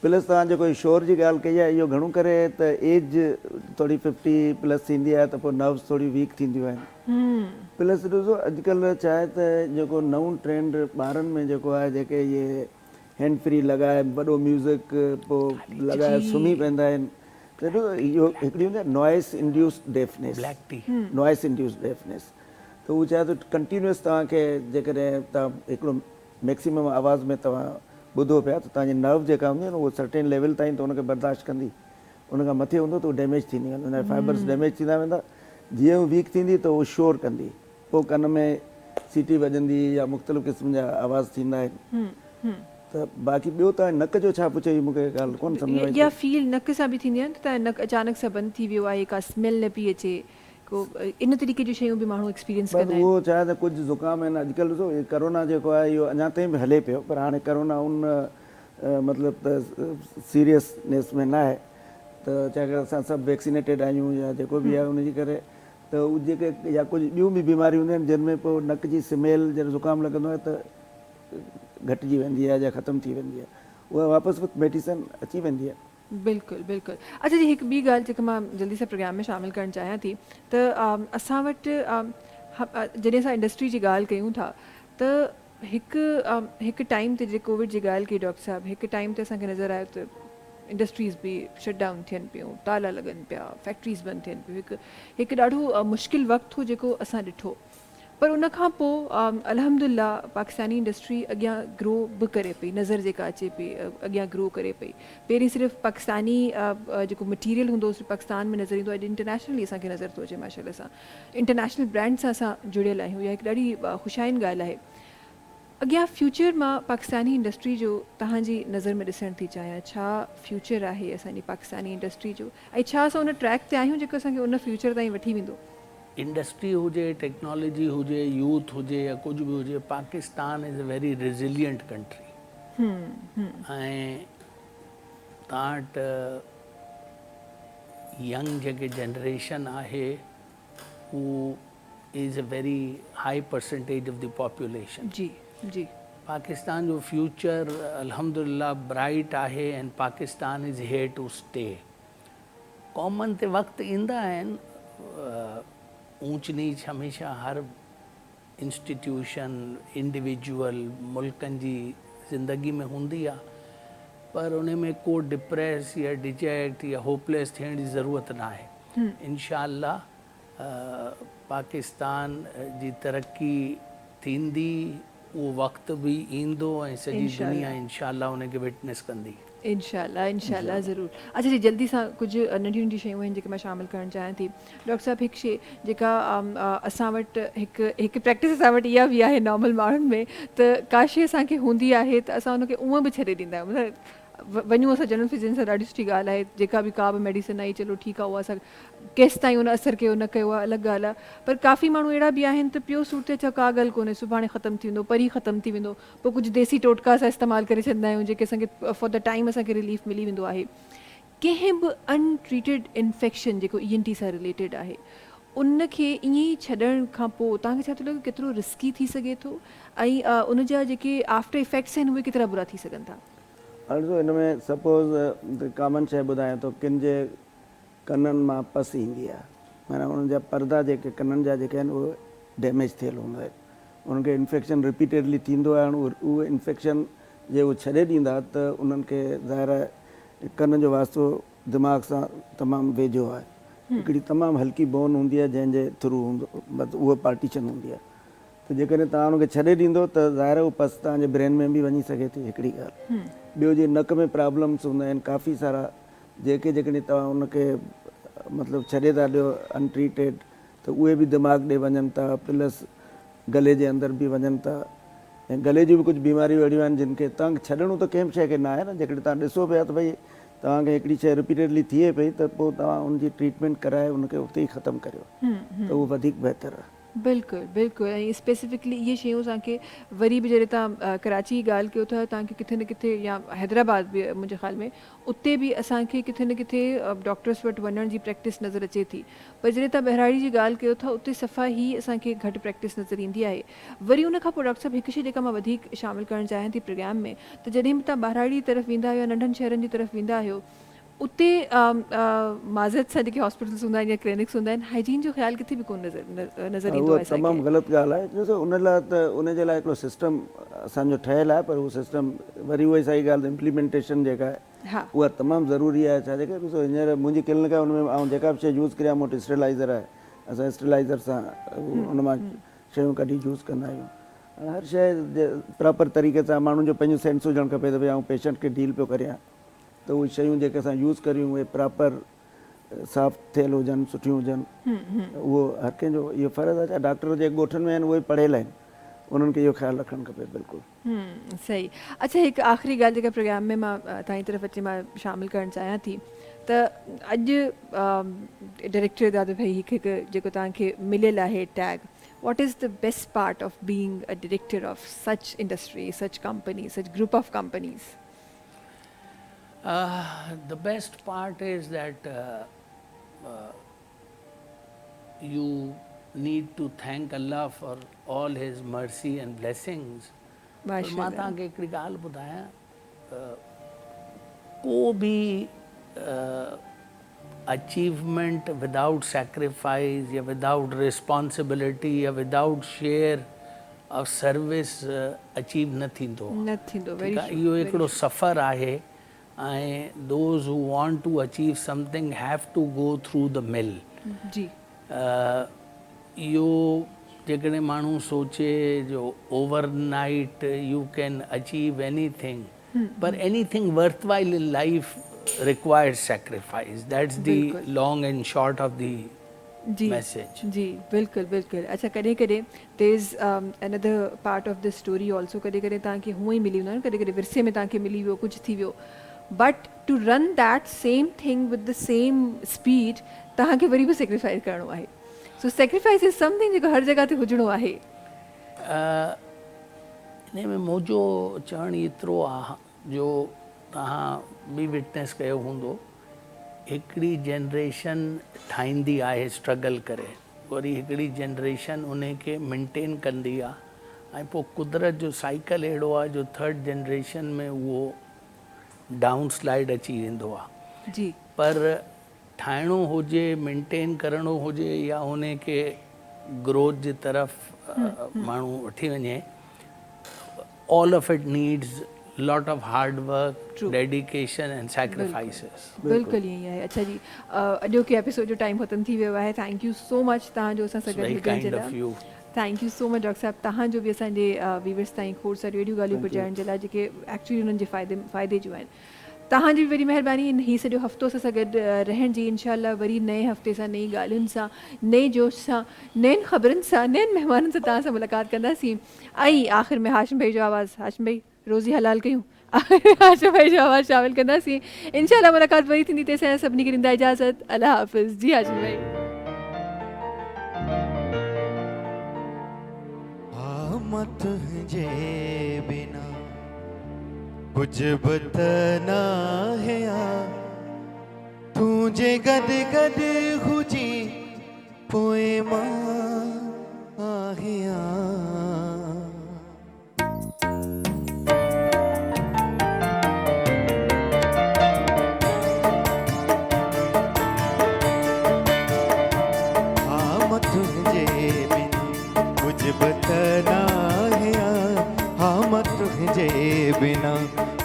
پلس توهان جيڪو هي شور جي ڳالهه ڪئي آهي اهو گهڻو ڪري ته ايج ٿوري ففٽي پلس ٿيندي آهي ته پوء نروز ٿوريون ويڪ ٿينديون آهن پلس ڏسو اڄڪلهه ڇا آهي ته جيڪو نئون ٽرينڊ ٻارن ۾ جيڪو آهي جيڪي اهي هينڊ فري لڳائي وڏو ميوزڪ پوء لڳائي سمهي پوندا آهن ته ڏسو اهو هڪڙي هوندي آهي noise induced deafness noise induced deafness ته هو چاهي ٿو ڪنٽينيوس توهان کي جيڪڏهن توهان هڪڙو ميڪسيمم آواز ۾ توهان ٻڌو پيا ته توهان جي نرو جيڪا هوندي آهي نه اهو سرٽين ليول تائين ته ان کي برداشت ڪندي ان کان مٿي هوندو ته اهو ڊيميج ٿيندي ويندو ان جا فائبرس ڊيميج ٿيندا ويندا جيئن هو ويڪ ٿيندي ته اهو شور ڪندي پوء ڪن ۾ سيٽي وڄندي يا مختلف قسم جا آواز ٿيندا آهن ته باقي ٻيو توهان نڪ جو ڇا پڇيو هي مون کي ڳالهه ڪونه سمجهه ۾ آئي يا فيل نڪ سان به ٿيندي آهي نه ته توهان جو نڪ اچانڪ سان بند ٿي ويو آهي ڪا سميل نه پئي اچي ڪو ان طريقي جون شيون به ماڻهو ايڪسپيرينس بس ڪندا آهن. اهو ڇا آهي ته ڪجهه زڪام آهن اڄڪلهه ڏسو هي ڪرونا جيڪو آهي اهو اڃا تائين به هلي پيو پر هاڻي ڪرونا ان مطلب ته سيريس نيس ۾ نه آهي ته ڇا ڪري اسان سڀ ويڪسينيٽيڊ آهيون يا جيڪو به آهي ان جي ڪري ته اهي جيڪي يا ڪجهه ٻيون به بيماريون هونديون آهن جن ۾ پوء نڪ جي سميل جڏهن زڪام لڳندو آهي ته گهٽجي ويندي آهي يا ختم ٿي ويندي آهي اها واپس وٿ ميڊيسن اچي ويندي آهي. بلڪل بلڪل اڇا جي هڪ ٻي ڳالهه جيڪا مان جلدي سان پروگرام ۾ شامل ڪرڻ چاهيان ٿي ته اسان وٽ جڏهن اسان انڊسٽري جي ڳالهه ڪيون ٿا ته هڪ هڪ ٽائيم تي جڏهن ڪووڊ جي ڳالهه ڪئي ڊاڪٽر صاحب هڪ ٽائيم تي اسان کي نظر آيو ته انڊسٽريز به شٽ ڊائون ٿين پيون تالا لڳن پيا فيڪٽريز بند ٿين پيون هڪ هڪ ڏاڍو مشڪل وقت هو جيڪو اسان ڏٺو پر ان کان پوء الحمد لله پاڪستاني انڊسٽري اڳيان گرو به ڪري پئي نظر جيڪا اچي پئي اڳيان گرو ڪري پئي پهرين صرف پاڪستاني جيڪو مٽيريل هوندو هو صرف پاڪستان ۾ نظر ايندو هو اڄ انٽرنيشنلي اسان کي نظر ٿو اچي ماشاء الله سان انٽرنيشنل برانڊ سان اسان جڙيل آهيون اها هڪ ڏاڍي خوش آئند ڳالهه آهي اڳيان فيوچر مان پاڪستاني انڊسٽري جو توهان جي نظر ۾ ڏسڻ ٿي چاهيان ڇا فيوچر آهي اسان جي پاڪستاني انڊسٽري جو ۽ ڇا اسان ان ٽريڪ تي آهيون جيڪو اسان کي ان فيوچر تائين وٺي ويندو. انڊسٽري هجي، ٽيڪنالاجي هجي، يوٿ هجي يا ڪجهه به هجي Pakistan is a very resilient country ۽ توهان وٽ ينگ جيڪي جنريشن آهي هو is a very high percentage of the population. جي جي. پاڪستان جو فيوچر الحمدلله برائيٽ آهي ۽ Pakistan is here to stay. قومن تي وقت ايندا آهن، اونچ نيچ هميشه هر انسٽيٽيوشن، انڊيويجوئل، ملڪن جي زندگي ۾ هوندي آ پر ان ۾ ڪو ڊپريس يا ڊجيڪٽ يا هوپليس ٿيڻ جي ضرورت ناهي. انشاء الله پاڪستان جي ترقي ٿيندي. اهو وقت به ايندو ۽ سڄي دنيا انشاء الله ان کي وٽنس ڪندي. انشاء الله انشاء الله ضرور اڇا جي جلدي سان ڪجهه ننڍيون ننڍيون شيون آهن جيڪي مان شامل ڪرڻ چاهيان ٿي ڊاڪٽر صاحب هڪ شي جيڪا اسان وٽ هڪ هڪ پريڪٽس اسان وٽ اها به آهي نارمل ماڻهن ۾ ته ڪا شي اسان کي هوندي آهي ته اسان ان کي اونئن به ڇڏي ڏيندا آهيون مطلب وڃون اسان جنرل فزيشن سان ڏاڍي سٺي ڳالهه آهي جيڪا به ڪا به ميڊيسن آئي چلو ٺيڪ آهي اها اسان ڪيستائين ان اثر ڪيو نه ڪيو اها الڳ ڳالهه آهي پر ڪافي ماڻهو اهڙا به آهن ته پيو سور ٿئي اڇا ڪا ڳالهه ڪونهي سڀاڻي ختم ٿي ويندو پرين ختم ٿي ويندو پوء ڪجهه ديسي ٽوٽڪا اسان استعمال ڪري ڇڏندا آهيون جيڪي اسان کي فار the time اسان کي رليف ملي ويندو آهي ڪنهن به ان ٽريٽيڊ انفيڪشن جيڪو اي اين ٽي سان رليٽيڊ آهي ان کي ائين ئي ڇڏڻ کان پوء توهان کي ڇا ٿو لڳي ڪيترو رسڪي ٿي سگهي ٿو ۽ ان جا جيڪي آفٽر افيڪٽس آهن اهي ڪيترا برا ٿي سگهن ٿا. هاڻي ڏسو ان ۾ سپوز ڪامن شيء ٻڌايان ٿو ڪن جي ڪنن مان پس ايندي آهي معنيٰ انهن جا پردا جيڪي ڪنن جا جيڪي آهن اهي ڊيميج ٿيل هوندا آهن انهن کي انفيڪشن رپيٽيڊلي ٿيندو آهي هاڻ اهو انفيڪشن جي اهو ڇڏي ڏيندا ته انهن کي ظاهر آهي ڪن جو واسطو دماغ سان تمام ويجهو آهي. هڪڙي تمام هلڪي بون هوندي آهي جنهن جي ٿرو هوندو مطلب اهو پارٽيشن هوندي آهي ته جيڪڏهن توهان ان کي ڇڏي ڏيندو ته ظاهر آهي اهو پس توهان جي برين ۾ به وڃي سگهي ٿي هڪڙي ڳالهه. ٻيو جي نڪ ۾ پرابلمس هوندا آهن ڪافي سارا جيڪي جيڪڏهن توهان ان کي مطلب ڇڏي ٿا ڏيو ان ٽريٽيڊ ته اهي به دماغ ڏي وڃن ٿا پلس گلي جي اندر به وڃن ٿا ۽ گلي جون به ڪجهه بيماريون اهڙيون آهن جن کي توهان کي ڇڏڻو ته ڪنهن به شيء کي نه آهي نه جيڪڏهن توهان ڏسو پيا ته ڀئي توهان کي هڪڙي شيء رپيٽيڊلي ٿئي پئي ته پوء توهان ان جي ٽريٽمينٽ ڪرائي ان کي اتي ئي ختم ڪريو ته اهو وڌيڪ بهتر آهي. بلڪل بلڪل ۽ اسپيسفڪلي اهي شيون اسان کي وري به جڏهن توهان ڪراچي جي ڳالهه ڪيو ٿا توهان کي ڪٿي نه ڪٿي يا حيدرآباد به منهنجي خيال ۾ اتي به اسان کي ڪٿي نه ڪٿي ڊاڪٽرس وٽ وڃڻ جي پريڪٽس نظر اچي ٿي پر جڏهن توهان ٻهراڙي جي ڳالهه ڪيو ٿا اتي صفا ئي اسان کي گهٽ پريڪٽس نظر ايندي آهي. وري ان کان پوء ڊاڪٽر صاحب هڪ شيء جيڪا مان وڌيڪ شامل ڪرڻ چاهيان ٿي پروگرام ۾ ته جڏهن به توهان ٻهراڙي جي طرف ويندا آهيو يا ننڍن شهرن جي طرف ويندا آهيو اتي معذرت سان جيڪي هاسپيٽلس هوندا آهن يا ڪلينڪس هوندا آهن هائجين جو خيال ڪٿي به ڪونه نظر نظر ايندو آهي اها تمام غلط ڳالهه آهي ڏسو ان لاء ته ان جي لاء هڪڙو سسٽم اسان جو ٺهيل آهي پر اهو سسٽم وري اها ئي ساڳي ڳالهه امپليمينٽيشن جيڪا آهي اها تمام ضروري آهي ڇا جي ڪري ڏسو هينئر منهنجي ڪلينڪ آهي ان ۾ آئون جيڪا به شيء يوز ڪريان مون وٽ اسٽريلائزر آهي اسان اسٽريلائزر سان ان مان شيون ڪڍي يوز ڪندا آهيون هاڻي هر شيء پراپر طريقي سان ماڻهن جو پنهنجو سينس هجڻ کپي ته ڀئي آئون پيشنٽ کي ڊيل پيو ڪريان ته اهي شيون جيڪي اسان يوز ڪريون اهي پراپر صاف ٿيل هجن سٺيون هجن اهو هر ڪنهن جو اهو فرض آهي ڇا ڊاڪٽر جيڪي ڳوٺن ۾ آهن اهي پڙهيل آهن انهن کي اهو خيال رکڻ کپي بلڪل. صحيح اڇا هڪ آخري ڳالهه جيڪا پروگرام ۾ مان توهان جي طرف اچي مان شامل ڪرڻ چاهيان ٿي ته اڄ ڊائريڪٽر دادو ڀائي هڪ هڪ جيڪو توهان کي مليل آهي tag what is the best part of being a director of such industry such company such group of companies. The best part is that you need to thank Allah for all his mercy and blessings. پر مان توهان کي هڪڙي ڳالهه ٻڌايان ڪو به achievement without sacrifice يا without responsibility يا without share of service achieve نه ٿيندو آهي. ٺيڪ آهي اهو هڪڙو سفر آهي ۽ those who want to achieve something have to go through the mill. جي. اهو جيڪڏهن ماڻهو سوچي جو overnight you can achieve anything per anything worthwhile in life requires sacrifice that's the long and short of the message. جي بلڪل بلڪل اڇا ڪڏهن ڪڏهن there is another part of the story also ڪڏهن ڪڏهن توهان کي هونئن ئي ملي ويندو آهي نه ڪڏهن ڪڏهن ورثي ۾ توهان کي ملي ويو ڪجهه ٿي ويو but to run that same thing with the same speed توهان کي وري به سيڪريفائس ڪرڻو آهي سو سيڪريفائس از سمٿنگ جيڪو هر جڳهه تي هجڻو آهي. انهي ۾ منهنجو چوڻ ايترو آ جو توهان به وٽنيس ڪيو هوندو هڪڙي جنريشن ٺاهيندي آهي اسٽرگل ڪري وري هڪڙي جنريشن انهي کي مينٽين ڪندي آ ۽ پوء قدرت جو سائيڪل اهڙو آ جو ٿرڊ جنريشن ۾ اهو ڊائون سلائيڊ اچي ويندو آ جي. پر ٺاهڻو هجي مينٽين ڪرڻو هجي يا انهي کي گروٿ جي طرف ماڻهو وٺي وڃي all of it needs lot of hard work, dedication and sacrifices. بلڪل ائين ئي آهي اڇا جي اڄوڪي ايپيسوڊ جو ٽائيم ختم ٿي ويو آهي thank you سو مچ توهان جو اسان سان گڏ هجڻ جي لاء thank you so much doctor صاحب توهان جو به اسان جي ويورس تائين کوڙ ساريون اهڙيون ڳالهيون پهچائڻ جي لاء جيڪي ايڪچولي انهن جي فائدي فائدي جون آهن توهان جي به وڏي مهرباني هي سڄو هفتو اسان سان گڏ رهڻ جي انشاء الله وري نئين هفتي سان نئين ڳالهين سان نئين جوش سان نين خبرن سان نين مهمانن سان توهان سان ملاقات ڪنداسين ۽ آخر ۾ هاشم ڀائي جو آواز هاشم ڀائي روزي حلال ڪيون آخر ۾ هاشم ڀائي جو آواز شامل ڪنداسين انشاء الله ملاقات وري ٿيندي تيسين سڀني کي ڏيندا اجازت الله حافظ جي هاشم ڀائي. ها مان تنهنجي بنا ڪجهه به ته ناهيان تون جي گڏ گڏ هجين پوء مان آهيان. ها مان تنهنجي بنا ڪجهه به ته ناهيان ها مان تنهنجي بنا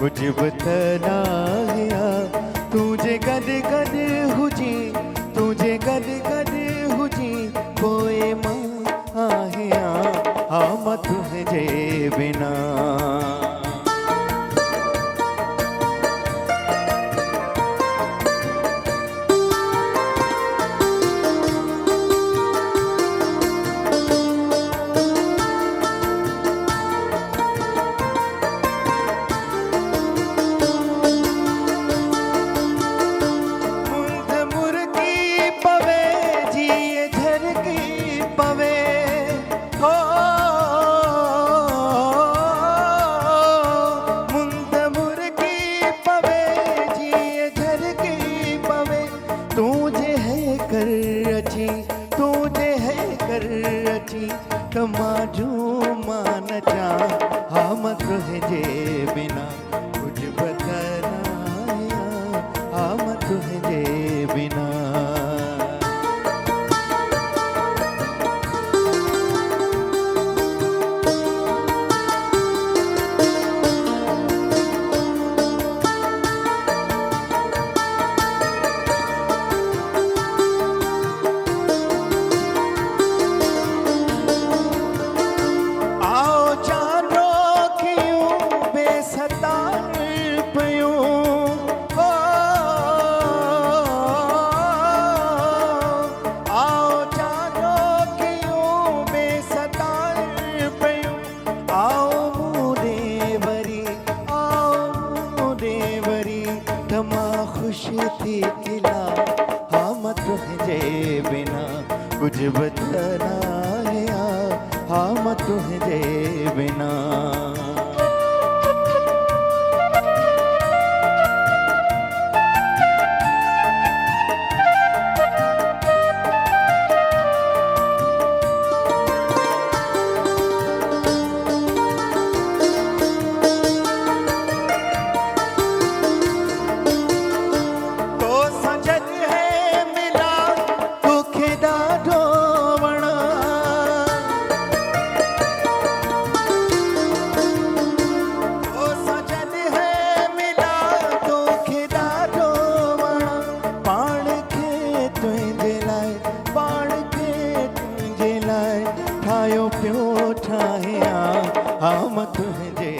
ڪجهه به ته ناهيان. تون جي هيڪر اچين، تون جي هيڪر اچين ته مان جهومان نچان. ها مان تنهنجي بنا ڪجهه به ته ناهيان، ها مان تنهنجي بنا. آئو جانو ڪيون بي ستار پيون، او آئو جانو ڪيون بي ستار پيون، آئو مون ڏي وري، آئو مون ڏي وري ته مان خوش ٿي کلان. ها مان تنهنجي بنا ڪجهه به ته ناهيان، ها مان تنهنجي بنا. توسان جڏهن ملان توکي ڏاڍو وڻان، توسان جڏهن ملان توکي ڏاڍو وڻان، پاڻ کي تنهنجي لاءِ، پاڻ کي تنهنجي لاءِ ٺاهيو پيو ٺاهيان. ها مان تنهنجي